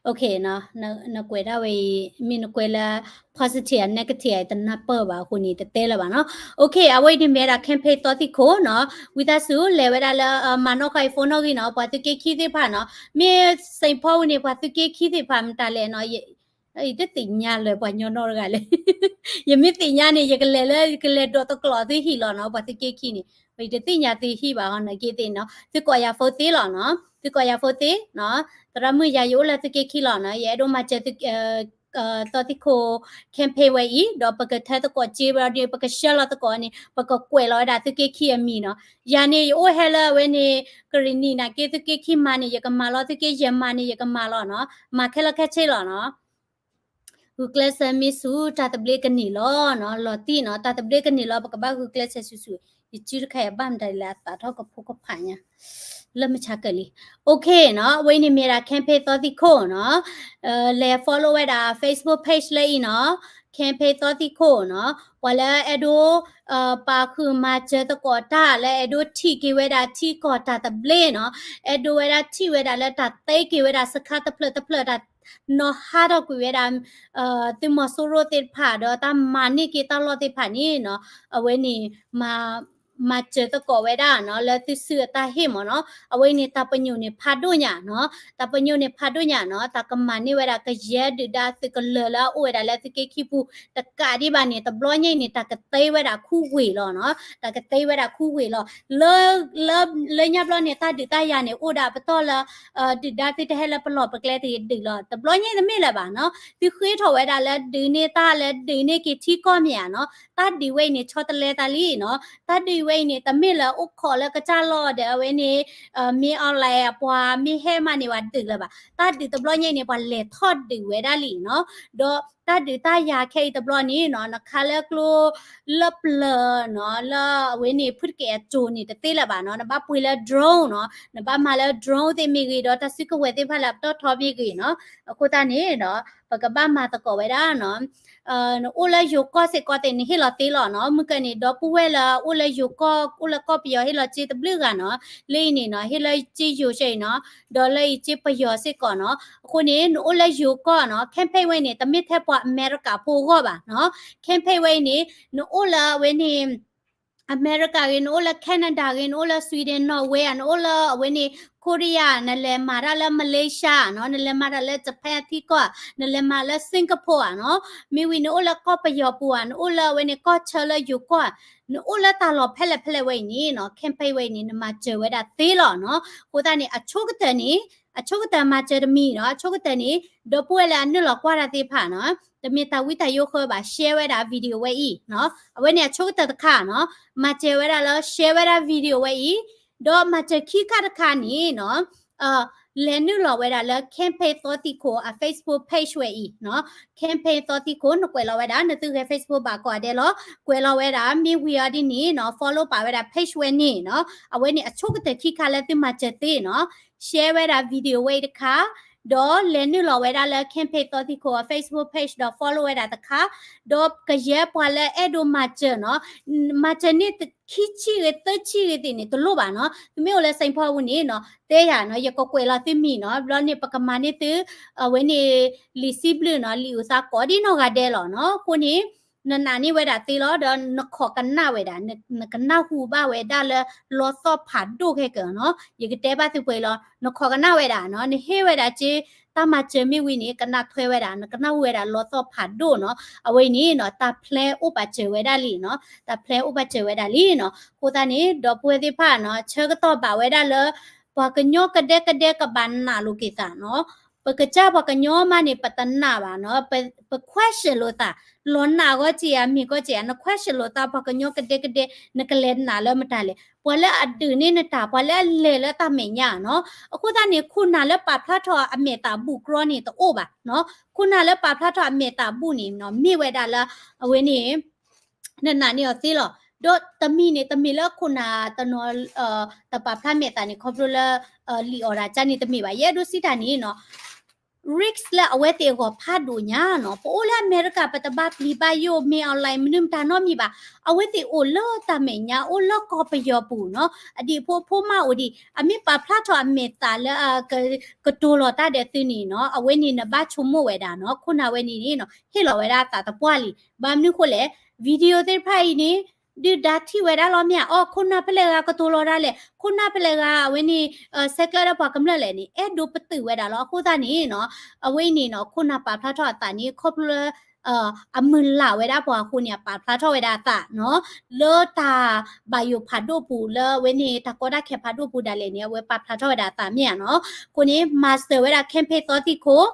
Okay နီၤ, နကွဲးဒၣ်ဝဲအံၤ မ့ၢ်နကွဲးလၢ positive အ negative အံၤ တနၢ်ပၢၢ်ဘၣ်အဃိန့ၣ် တတဲလၢၤဘၣ်နီၤ. Okay အဝဲအံၤန့ၣ်မ့ၢ်ဝဲဒၣ် campaign သီသံခိၣ်နီၤ. ဝံသးစူၤလဲၤဝဲဒၣ်လၢ မၤနီၣ်ဃာ်အံၤ phone နီၣ်ဂံၢ်နီၤ, ပှၤသုးက့ခံသ့ၣ်တဖၣ်နီၤ. မ့ၢ် Saint Paul န့ၣ် ပှၤသုးက့ခံသ့ၣ်တဖၣ်မတၤလဲၣ်နီၤ ယတသ့ၣ်ညါလၢၤပှၤညီနီတဂၤလဲၣ်. ယမ့ၢ်သ့ၣ်ညါန့ၣ် ယကလဲၤလၢ ယကလဲၤဒိးသကျိးသုဟံၣ်လီၤနီၤ, ပှၤသုးက့ခံန့ၣ်. ယတသ့ၣ်ညါသုဟံၣ်ဘၣ်ဟီနီၤ က့သ့ၣ်နီၤ. သုကိးယၤဖိသ့လီၤနီၤ, သုကိးယၤဖိသ့နီၤ. သရၣ်မုၣ်ယၤယအိၣ်လၢသုးက့ခံလီၤနီၤ, ယအဲၣ်ဒိးမၤစၢၤသုး သီသံခိၣ် campaign ဝဲအံၤ, ဒီးပကထၢသကိးစ့ဝဲဒီး ပကဆှၢလီၤသကိးန့ၣ် ပကကွဲးလီၤဝဲဒၣ်သုးက့ခံအမံၤနီၤ. ယၤန့ၣ် ယအိၣ်ဟဲလၢအဝဲန့ၣ် ကရ့ၣ်နံၣ်နာ်က့ သုးက့ခံမၤန့ၣ် ယကမၤလီၤ, သုးက့ယဲၢ်မၤန့ၣ် ယကမၤလီၤနီၤ. မၤခဲလၢာ်ခဲဆ့လီၤနီၤ. ဂုာ်ကျဲးစၢးမ့ၢ်ဆူၣ် တၢ်သဘျ့ကန့ၢ်လီၤနီၤ. လီၤတံၢ်နီၤ, တၢ်သဘျ့ကန့ၢ်လီၤ ပကဘၣ်ဂုာ်ကျဲးစၢးဆူၣ်ဆူၣ်. ယစုတခါအံၤဘၣ်မတၤဒ်လဲၣ် အသးထီၣ်ကဖိကဖးညါ လၢမုၢ်ဆါကၢၢ်လံ. Okay နီၤ, အဝဲအံၤန့ၣ်မ့ၢ်ဒၣ် campaign သီသံခိၣ်နီၤ. လဲၤ follow ဝဲဒၣ် Facebook page လၢအံၤနီၤ, campaign သီသံခိၣ်နီၤ. ပှၤလၢအဲၣ်ဒိး ပာ်ဃုာ်မၤစၢၤသကိးတၢ် လၢအဲၣ်ဒိးထံၣ်က့ၤဝဲဒၣ်ထံကီၢ်တၢ်သဘျ့နီၤ, အဲၣ်ဒိးဝဲဒၣ်ထံၣ်ဝဲဒၣ်လၢတၢ်သ့က့ၤဝဲဒၣ်စခါတဖျၢၣ်တဖျၢၣ် တၢ်နီၤဟးထီၣ်ကွံာ်ဝဲဒၣ် သုးမီၤစိရိၤသ့ၣ်တဖၣ် ဒီးတၢ်မၤန့ၢ်က့ၤတၢ်လီၢ်သ့ၣ်တဖၣ်န့ၣ်နီၤ, အဝဲန့ၣ် မၤစၢၤသကိးဝဲဒၣ်နီၤ လၢသုစုအတၢ်ဟ့ၣ်မ့ၢ်နီၤ. အဝဲန့ၣ်တၢ်ပညိၣ်န့ၣ်ဖးဒိၣ်ညါနီၤ, တၢ်ပညိၣ်န့ၣ်ဖးဒိၣ်ညါနီၤ. တၢ်ကမၤန့ၢ်ဝဲဒၣ်ကယဲၢ်ဒုၣ်ဒါသုးကလၢၤလၢအအိၣ်ဝဲဒၣ်လၢသုးက့ခံပူၤ တကးဒံးဘၣ်န့ၣ် တဘျီညါအံၤန့ၣ် တၢ်ကသ့ဝဲဒၣ်ခူဝ့ၢ်လီၤနီၤ, တၢ်ကသ့ဝဲဒၣ်ခူဝ့ၢ်လီၤ. လၢ လၢ လၢညါဘျီန့ၣ် တၢ်ဒုးတၢ်ယၤန့ၣ် အိၣ်ဒၣ်ပတီၢ်လၢ ဒုၣ်ဒါသုတဟဲလၢပလီၢ်ပကျဲတဂ့ၤဒုးလီၤ. တဘျီညါအံၤတမ့ၢ်လၢၤဘၣ်နီၤ, သုဃ့ထီၣ်ဝဲဒၣ်လၢဒုးန့ၢ်တၢ်လၢဒုးန့ၢ်က့ၤထံကီၢ်မ့ၢ်ဧါနီၤ. တၢ်ဒုးဝဲအံၤန့ၣ် ဆီတလဲသးလံနီၤ, တၢ်ဒုး ဝဲအံၤန့ၣ် တမ့ၢ်လၢအိၣ်ခိးလၢကစၢ်လီၢ်ဒီး အဝဲန့ၣ် မင်းအောင်လှိုင် အပှၤမ့ၢ်ဟဲမးန့ၣ် ပှၤဒုးလၢၤဘၣ်. တၢ်ဒုးတဘျီညါအံၤန့ၣ် ပှၤလဲၤထီၣ်ဒုးဝဲဒၣ်လံနီၤ. ဒီးတၢ်ဒုးတၢ်ယၤခဲအံၤတဘျီန့ၣ်နီၤ နခါလၢကျိလၢပျၢၤနီၤ လၢအဝဲန့ၣ် ဖုတကဲးအစိၤန့ၣ် တသ့လၢၤဘၣ်နီၤ. နဘၣ်ပှ့ၤလၢ drone နီၤ, နဘၣ်မၤလၢ drone သ့ၣ်မ့ၢ်ဂ့ၤ ဒီးတၢ်စုကဝဲၤသ့ၣ်တဖၣ်လၢအပတီၢ်ထီမ့ၢ်ဂ့ၤနီၤ. အဃိသတးန့ၣ်ဒီး ပကဘၣ်မၤသကိးဝဲဒၣ်နီၤ နအိၣ်လၢယိၤကီၢ်စ့ၢ်ကီးသ့ၣ် နဟ့ၣ်လီၤသ့လီၤနီၤ. မုၢ်ကၢန့ၣ် ဒီပုၢ်ဝဲၢ်လၢအိၣ်လၢယိၤကီၢ် အိၣ်လၢကီၢ်ပယီၤ ဟ့ၣ်လီၤစ့တဘျုးဂၤနီၤ. လၢအံၤန့ၣ်နီၤ ဟ့ၣ်လၢစ့ယိၤစ့အံၤနီၤ, ဒီးလၢအံၤစ့ပယီၤစ့ၢ်ကီးနီၤ. အဃိန့ၣ် နအိၣ်လၢယိၤကီၢ်နီၤ campaign ဝဲန့ၣ် တမ့ၢ်ထဲပှၤအမဲရကၤဖိအဂီၢ်ဘၣ်နီၤ. campaign ဝဲအံၤန့ၣ် နအိၣ်လၢအဝဲန့ၣ် အမဲရကၤဂ့ၤ, နအိၣ်လၢ Canada ဂ့ၤ, နအိၣ်လၢ Sweden, Norway ဧါ, နအိၣ်လၢအဝဲန့ၣ် Korea နလဲၤမၤတၢ်လၢ Malaysia နီၤ, နလဲၤမၤတၢ်လၢ Japan ထံကီၢ်ဧါ, နလဲၤမၤလၢ Singapore ဧါနီၤ, မ့ၢ်ဝံၤနအိၣ်လၢကီၢ်ပယီၤပူၤဧါ, နအိၣ်လၢအဝဲန့ၣ်ကီၢ်ဆၢလၢယိၤကီၢ်ဧါ, နအိၣ်လၢတၢ်လီၢ်ဖဲလဲၣ်ဖဲလဲၣ်ဝဲအံၤန့ၣ်နီၤ, campaign ဝဲအံၤန့ၣ် နမၤစၢၤဝဲဒၣ်သ့လီၤနီၤ. အဃိသတးန့ၣ် အဆိကတၢၢ်န့ၣ် အဆိကတၢၢ်မၤစၢၤတမံၤနီၤ, အဆိကတၢၢ်န့ၣ် ဒီပုၢ်ဝဲၢ်လၢအနုာ်လီၤကွၢ်တၢ်သ့ၣ်တဖၣ်နီၤ, တမ့ၢ်တၢ်ဝံတၢ်ယိဃၢဘၣ်, share ဝဲဒၣ် video ဝဲအံၤနီၤ, အဝဲန့ၣ်အဆိကတၢၢ်တခါနီၤ, မၤစၢၤဝဲဒၣ်လၢ share ဝဲဒၣ် video ဝဲအံၤ, ဒီးမၤစၢၤခံခါတခါန့ၣ်နီၤ လဲၤနုာ်လီၤဝဲဒၣ်လၢ campaign သီသံၣ်ခိၣ်အ Facebook page ဝဲအံၤနီၤ, campaign သီသံၣ်ခိၣ် နကွဲးလီၤဝဲဒၣ် နသုဂဲၤ Facebook ဘၣ်ကိးဂၤဒဲးလီၤ, ကွဲးလီၤဝဲဒၣ် မ့ၢ်ဝံၤအီၤဒ်န့ၣ်နီၤ follow ပာ်ဝဲဒၣ် page ဝဲန့ၣ်နီၤ, အဝဲန့ၣ်အဆိကတၢၢ်ခံခါလၢသုမၤစၢၤသ့နီၤ, share ဝဲဒၣ် video ဝဲအံၤတခါ, ဒီးလဲၤနုာ်လီၤဝဲဒၣ်လၢ campaign သီသံၣ်ခိၣ်အ Facebook page ဒီး follow ဝဲဒၣ်တခါ, ဒီးကယဲၢ်ပှၤလၢအဲၣ်ဒိးမၤစၢၤနီၤ, မၤစၢၤန့ၢ်ခံဆံဂ့ၤ သၢဆံဂ့ၤသ့ၣ်န့ၣ် တလိၣ်ဘၣ်နီၤ, သုမ့ၢ်အိၣ်လၢ Saint Paul ပူၤန့ၣ်နီၤ တဲယၤနီၤ, ယကကွဲးလီၤသုမံၤနီၤ, ဘျီန့ၣ် ပကမၤန့ၢ်သု အဝဲန့ၣ် လံာ်စံးဘျုးနီၤ, လံာ်အုၣ်သးကိးဒ်နီၢ်ဂၤဒဲးလီၤနီၤ, အဃိန့ၣ် နနာ်န့ၢ်ဝဲဒၣ်သ့လီၤ, ဒီးနခိးကနၣ်ဝဲဒၣ်, နကနၢ်ဟူဘၣ်ဝဲဒၣ်လၢလီသီၣ်ဖးဒိၣ်ခဲကၢနီၤ, ယကတဲဘၣ်သုပှဲၤလီၤ, နခိးကနၣ်ဝဲဒၣ်နီၤ, နဟ့ၣ်ဝဲဒၣ်က့ တၢ်မၤစၢၤမ့ၢ်ဝံၤန့ၣ် ကနၣ်ထွဲဝဲဒၣ်, နကနၢ်ဟူဝဲဒၣ်လီသီၣ်ဖးဒိၣ်နီၤ, အဝဲအံၤန့ၣ်နီၤ တၢ် plan အိၣ်ပာ်စၢၤဝဲဒၣ်လံနီၤ, တၢ် plan အိၣ်ပာ်စၢၤဝဲဒၣ်လံနီၤ, အဃိသတးန့ၣ် ဒီပုၢ်ဝဲၢ်သ့ၣ်တဖၣ်နီၤ ဆၢကတီၢ်ဘၣ်ဝဲဒၣ်လၢ ပှၤကညီကဒဲကဒဲကဘၣ်နာ်လိာ်က့ၤသးနီၤ, ပကစၢ်ပှၤကညီမးန့ၣ် ပတနာ်ဘၣ်နီၤ, ပ ပ question လိာ်သး, လီၤနာ်ဂီၢ်က့ၤဧါ မ့ၢ်ဂီၢ်က့ၤဧါ, န question လိာ်သး ပှၤကညီကဒဲကဒဲ နကလဲၤနာ်လၢမတၤလဲၣ်, ပှၤလၢအဒုးန့ၢ်နတၢ် ပှၤလၢအလဲၤလၢတၢ်မဲာ်ညါနီၤ, အဃိသတးန့ၣ် ခိၣ်နၢ်လၢပာ်ဖျါထီၣ်အမဲာ်သးဘူၣ်ကြီန့ၣ်တအိၣ်ဘၣ်နီၤ, ခိၣ်နၢ်လၢပာ်ဖျါထီၣ်အမဲာ်သးဘူၣ်န့ၣ်နီၤ မ့ၢ်ဝဲဒၣ်လၢ အဝဲန့ၣ် နနာ်န့ၢ်အီၤသ့လီၤ, ဒီးတမံၤန့ၣ် တမ့ၢ်လၢခိၣ်နၢ်တနီၤ တပာ်ဖျါမဲာ်သးန့ၣ် ခီဖျိလၢ လံာ်အီၣ်တၢ်ကၢ်န့ၣ်တမ့ၢ်ဘၣ်, ယအဲၣ်ဒိးစံးတၢ်န့ၣ်နီၤ risk လၢအဝဲသ့ၣ်အဂီၢ်ဖးဒိၣ်ညါနီၤ, ပအိၣ်လၢအမဲရကၤ ပတဘၣ်ပျံၤဘၣ်ယိၣ် မင်းအောင်လှိုင် မနုၤမတၤနီတမံၤဘၣ်, အဝဲသ့ၣ်အိၣ်လၢတၢ်မဲာ်ညါ အိၣ်လၢကီၢ်ပယီၤပူၤနီၤ, အဒံၣ်ဖိဖိမးအိၣ်ဒံး, အမ့ၢ်ပာ်ဖျါထီၣ်အမဲာ်သးလၢ ကတိၤလီၤတၢ်ဒီးသုန့ၣ်နီၤ, အဝဲန့ၣ်နဘၣ်ဆိကမိၣ်ဝဲဒၣ်နီၤ, ခိၣ်နၢ်ဝဲန့ၣ်န့ၣ်နီၤ ဟ့ၣ်လီၤဝဲဒၣ်အသးသပှၢ်လံ, ဘၣ်မနုၤဃိလဲၣ်, video သ့ၣ်တဖၣ်အံၤန့ၣ် ဒုၣ်ဒါထံၣ်ဝဲဒၣ်လီၤမ့ၢ်ဧါ, အိ ခိၣ်နၢ်ဖဲလဲၣ်ဂၤကတိၤလီၤဒၣ်လဲာ်, ခိၣ်နၢ်ဖဲလဲၣ်ဂၤ အဝဲန့ၣ် ဆဲးကျၢဒီးပှၤကမျၢၢ်လဲၣ်န့ၣ် အဲၣ်ဒိးပတုာ်ဝဲဒၣ်လီၤ, အဃိသတးန့ၣ်နီၤ, အဝဲအံၤန့ၣ်နီၤ ခိၣ်နၢ်ပာ်ဖျါထီၣ်အသးန့ၣ် ခီဖျိလၢ အမုၢ်လၢ်ဝဲဒၣ်ပှၤအဃိန့ၣ် အပာ်ဖျါထီၣ်ဝဲဒၣ်အသးနီၤ, လၢတၢ်ဘၣ်ယိၣ်ဖးဒိၣ်ပူၤ လၢအဝဲန့ၣ် တၢ်ကီတၢ်ခဲဖးဒိၣ်ပူၤဒၣ်လဲာ်န့ၣ် အဝဲပာ်ဖျါထီၣ်ဝဲဒၣ်အသးမ့ၢ်ဧါနီၤ, အဃိန့ၣ် မၤစၢၤဝဲဒၣ် campaign သီသံၣ်ခိၣ်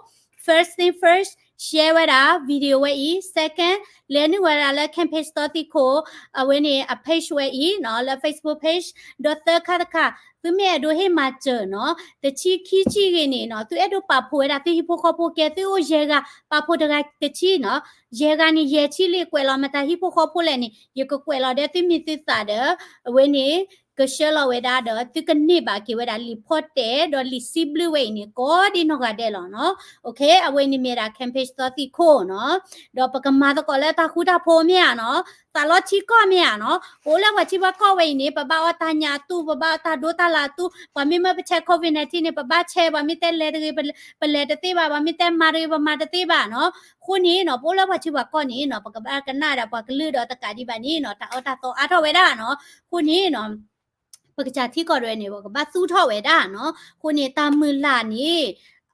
first thing first, share ဝဲဒၣ် video ဝဲအံၤ, second, လဲၤနုာ်ဝဲဒၣ်လၢ campaign သီသံၣ်ခိၣ် အဝဲန့ၣ် အ page ဝဲအံၤနီၤ, လၢ Facebook page, ဒီးသၢခါတခါ သုမ့ၢ်အဲၣ်ဒိးဟ့ၣ်မၤစၢၤနီၤ, တဆံခံဆံဂ့ၤန့ၣ်နီၤ, သုအဲၣ်ဒိးပာ်ဖှိၣ်ဝဲဒၣ်သုဟံၣ်ဖိဃီဖိကဲ သုအိၣ်ယဲၢ်ဂၤ ပာ်ဖှိၣ်တဂၤတဆံနီၤ, ယဲၢ်ဂၤန့ၣ် ယဲၢ်ဆံလံ ကွဲးလီၤမတၤဟံၣ်ဖိဃီဖိလဲၣ်န့ၣ် ယကကွဲးလီၤဒီးသုမံၤသုသးဒီး အဝဲန့ၣ် ကဆှၢလီၤဝဲဒၣ်ဒီး သုကန့ၢ်ဘၣ်က့ၤဝဲဒၣ်လံာ်ဖီတဲာ် ဒီးလံာ်စံးဘျုးဝဲအံၤန့ၣ် ကိးဒံနီၢ်ဂၤဒဲးလီၤနီၤ. အဝဲန့ၣ်မ့ၢ်ဒၣ် campaign သီသံၣ်ခိၣ်နီၤ. ဒီးပကမၤသကိးလၢတၢ်ဃူတၢ်ဖိးမ့ၢ်ဧါနီၤ, သးလီထံကီၢ်မ့ၢ်ဧါနီၤ. ပအိၣ်လၢပှၤထံပှၤကီၢ်ဝဲအံၤန့ၣ် ပဘၣ်အီၣ်တၢ်ညၣ်အသူၣ်, ပဘၣ်အီၣ်တၢ်ဒိတၢ်လၣ်အသူၣ်, ပှၤမ့ၢ်မၢပဆဲး COVID nineteen န့ၣ် ပဘၣ်ဆဲး, ပှၤမ့ၢ်တဲလဲၤတဂ့ၤ ပလဲၤတသ့ဘၣ်, ပှၤမ့ၢ်တဲမၤတဂ့ၤ ပမၤတသ့ဘၣ်နီၤ. အဃိန့ၣ်နီၤ ပအိၣ်လၢပှၤထံပှၤကီၢ်န့ၣ်နီၤ ပကဘၣ်ကနၣ်ဒၣ်ပှၤကလုၢ်ဒီးတကးဒံးဘၣ်န့ၣ်နီၤ တၢ်အၢတၢ်သီအါထီၣ်ဝဲဒၣ်နီၤ. အဃိန့ၣ်နီၤ ပကစၢ်ထံကီၢ်ဒၣ်ဝဲန့ၣ် ပကဘၣ်သူၣ်ထီၣ်ဝဲဒၣ်နီၤ. အဃိန့ၣ် တၢ်မုၢ်လၢ်န့ၣ်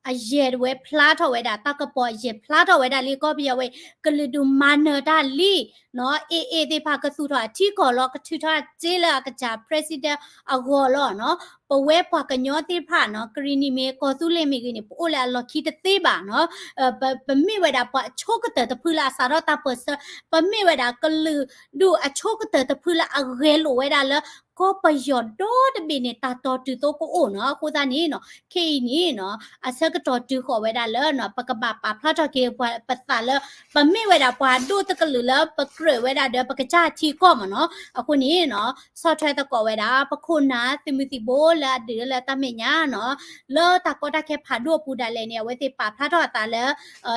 အယဲၢ်တဝဲဖျါထီၣ်ဝဲဒၣ်, တၢ်ကပီၤအယဲၢ်ဖျါထီၣ်ဝဲဒၣ်လံ ကီၢ်ပယီၤဝဲအံၤ ကလုာ်ဒူၣ်မၤနၢၤတၢ်လံနီၤ. အ့ၣ်အ့ၣ်သ့ၣ်တဖၣ်ကသူၣ်ထီၣ်အထံကီၢ်လီၤ, ကထုးထီၣ်စ့လၢအကစၢ် president အဂီၢ်လီၤနီၤ. ပဝဲပှၤကညီသ့ၣ်တဖၣ်နီၤ ကရံၣ်နံၣ်မ့ၢ် ကီၢ်သူလ့ၤမ့ၢ်ဂ့ၤန့ၣ် ပအိၣ်လၢအလီၢ်ခံတသ့ဘၣ်နီၤ. ပမ့ၢ်ဝဲဒၣ်ပှၤအဆိကတၢၢ်တဖုလၢအစးထီၣ်တၢ်ပၢၢ်ဆၢ, ပမ့ၢ်ဝဲဒၣ်ကလုာ်ဒူၣ်အဆိကတၢၢ်တဖုလၢအဂဲၤလိာ်ဝဲဒၣ်လၢ ကီၢ်ပယီၤဒီတဘ့ၣ်န့ၣ် တၢ်တီၢ်တုၤသိကအိၣ်နီၤ. အဃိသတးန့ၣ်နီၤ ခဲအံၤန့ၣ်နီၤ အဆၢကတီၢ်တုၤဃီၤဝဲဒၣ်လၢ ပကဘၣ်ပာ်ဖျါထီၣ်က့ၤပသးလၢ ပမ့ၢ်ဝဲဒၣ်ပှၤဒိၣ်တကလုာ်လၢပကြၢးဝဲဒၣ်ဒီးပကစၢ်ထံကီၢ်မ့ၢ်နီၤ. အဃိန့ၣ်နီၤ ဆီၣ်ထွဲသကိးဝဲဒၣ် ပခိၣ်နၢ်သုးမုၢ်သံၣ်ဘိလၢအဒုးလၢတၢ်မဲာ်ညါနီၤ လၢတၢ်ကီတၢ်ခဲဖးဒိၣ်အပူၤဒၣ်လဲာ်န့ၣ် အဝဲသ့ၣ်ပာ်ဖျါထီၣ်အသးလၢ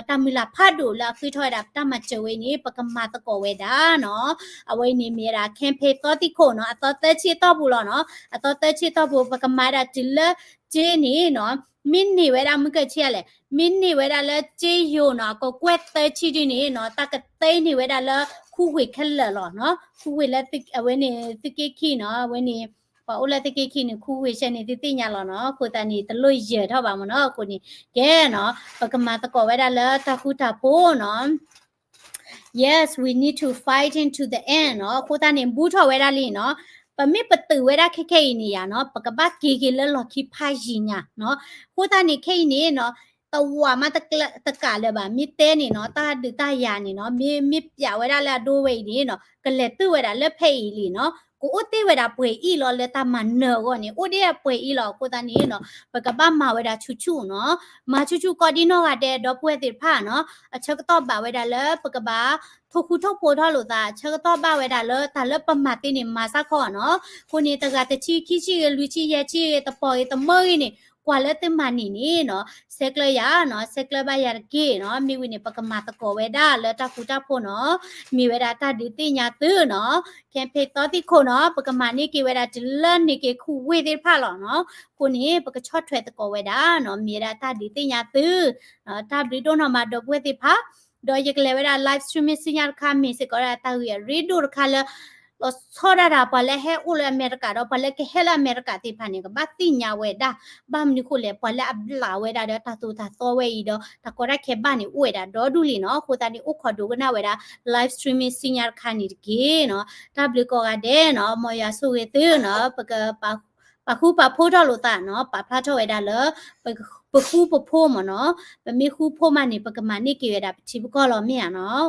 တၢ်မုၢ်လၢ်ဖးဒိၣ်လၢအဃ့ထီၣ်ဝဲဒၣ်ပတၢ်မၤစၢၤဝဲန့ၣ် ပကမၤသကိးဝဲဒၣ်နီၤ. အဝဲန့ၣ်မ့ၢ်ဝဲဒၣ် campaign သီသံၣ်ခိၣ်နီၤ အသီသၢဆံအတီၢ်ပူၤလီၤနီၤ. အသီသၢဆံအတီၢ်ပူၤ ပကမၤဒၣ်တုၤလၢ စ့န့ၣ်နီၤ မ့ၢ်န့ၢ်ဝဲဒၣ်မုၢ်ကၢဆံးလဲၣ်, မ့ၢ်န့ၢ်ဝဲဒၣ်လၢစ့ယိၤနီၤ အကကွဲၢ်သၢဆံဒ်န့ၣ်နီၤ တၢ်ကသ့န့ၢ်ဝဲဒၣ်လၢခူဝ့ၢ်ခဲလၢာ်လီၤနီၤ. ခူဝ့ၢ်လၢအဝဲန့ၣ် သုးက့ခံနီၤ အဝဲန့ၣ် ပှၤအိၣ်လၢသုးက့ခံန့ၣ် ခူဝ့ၢ်ဆဲန့ၣ် သုသ့ၣ်ညါလီၤနီၤ. အဃိသတးန့ၣ် တလိၣ်ယၢၤထီၣ်ဘၣ်မ့ၢ်နီၤ. အဃိန့ၣ် ကဲနီၤ ပကမၤသကိးဝဲဒၣ်လၢတၢ်ဃူတၢ်ဖိးနီၤ Yes, we need to fight into the end နီၤ. အဃိသတးန့ၣ် ဘူးထီၣ်ဝဲဒၣ်လံနီၤ. ပမ့ၢ်ပတုာ်ဝဲဒၣ်ခဲခဲအံၤန့ၣ်ယါနီၤ ပကဘၣ်က့ၤက့ၤလၢလီၢ်ခံဖးယံာ်ညါနီၤ. အဃိသတးန့ၣ် ခဲအံၤန့ၣ်နီၤ တဝးမးတကးလၢၤဘၣ် မ့ၢ်တဲန့ၣ်နီၤ တၢ်ဒုးတၢ်ယၤန့ၣ်နီၤ မ့ၢ်မ့ၢ်ပျးဝဲဒၣ်လၢအဒိဝဲအံၤန့ၣ်နီၤ ကလဲၤတုၤဝဲဒၣ်လၢဖဲအံၤလံနီၤ. ကအိၣ်တ့ၢ်ဝဲဒၣ်ပှဲၤအံၤလီၤလၢတၢ်မၤနၢၤအဂီၢ်န့ၣ် အိၣ်ဒ့ၣ်ပှဲၤအံၤလီၤ. အဃိသတးန့ၣ်နီၤ ပကဘၣ်မၤဝဲဒၣ်ဆူၣ်ဆူၣ်နီၤ. မၤဆူၣ်ဆူၣ်ကိးဒံနီၢ်ဂၤဒဲး ဒီပုၢ်ဝဲၢ်သ့ၣ်တဖၣ်နီၤ အဆၢကတီၢ်ဘၣ်ဝဲဒၣ်လၢပကဘၣ် ထိၣ်ဃူထိၣ်ဖိးထီၣ်လိာ်သး ဆၢကတီၢ်ဘၣ်ဝဲဒၣ်လၢတၢ်လၢပမၤသ့န့ၣ် မၤစ့ၢ်ကီးနီၤ. အဃိန့ၣ် တဂၤတဆံ ခံဆံဂ့ၤ လွံၢ်ဆံ ယဲၢ်ဆံဂ့ၤ တပီၢ်ဂ့ၤ တမၢဂ့ၤန့ၣ် ကွၢ်လၢသုမၤန့ၢ်န့ၣ်နီၤ ဆဲးကျၢယၤနီၤ ဆဲးကျၢဘၣ်ယၤတက့ၢ်နီၤ. မ့ၢ်ဝံၤန့ၣ် ပကမၤသကိးဝဲဒၣ်လၢတၢ်ဃူတၢ်ဖိးနီၤ. မ့ၢ်ဝဲဒၣ်တၢ်ဒုးသ့ၣ်ညါသုနီၤ campaign သီသံၣ်ခိၣ်နီၤ ပကမၤန့ၢ်က့ၤဝဲဒၣ်တုၤလၢန့ၢ်က့ၤခူဝ့ၢ်သ့ၣ်တဖၣ်လီၤနီၤ. အဃိန့ၣ် ပကဆီၣ်ထွဲသကိးဝဲဒၣ်နီၤ မ့ၢ်ဝဲဒၣ်တၢ်ဒုးသ့ၣ်ညါသု တၢ်ဘျုးဒိၣ်နီၢ်မး ဒီပုၢ်ဝဲၢ်သ့ၣ်တဖၣ် ဒီးယကလဲၤဝဲဒၣ် live streaming ဆူညါတခါ မ့ၢ်စ့ၢ်ကီးဒၣ်တၢ်ဂ့ၢ်အရ့ဒိၣ်တခါလၢ လီၤဆီဒၣ်တၢ် ပှၤလၢဟဲအိၣ်လၢအမဲရကၤဒီး ပှၤလၢကဟဲလၢအမဲရကၤသ့ၣ်တဖၣ်န့ၣ် ကဘၣ်သ့ၣ်ညါဝဲဒၣ် ဘၣ်မနုၤဃိလဲၣ် ပှၤလၢအဘျးဝဲဒၣ်ဒီးတၢ်သိၣ်တၢ်သီဝဲအံၤဒီး တၢ်ကီတၢ်ခဲဘၣ်န့ၣ် အိၣ်ဝဲဒၣ်ဒီဒူၣ်လံနီၤ. အဃိသတးန့ၣ် အိၣ်ခိးဒိကနၣ်ဝဲဒၣ် live streaming ဆူညါတခါန့ၣ်တက့ၢ်နီၤ. တၢ်ဘျုးကိးဂၤဒဲးနီၤ မ်ယွၤဆိၣ်ဂ့ၤသုနီၤ ပက ပာ်ဃူပာ်ဖိးထီၣ်လိာ်သးနီၤ ပာ်ဖျါထီၣ်ဝဲဒၣ်လၢ ပဃူပဖိးမ့ၢ်နီၤ. ပမ့ၢ်ဃူဖိးမးန့ၣ် ပကမၤန့ၢ်က့ၤဝဲဒၣ်ပထံပကီၢ်လီၤမ့ၢ်ဧါနီၤ.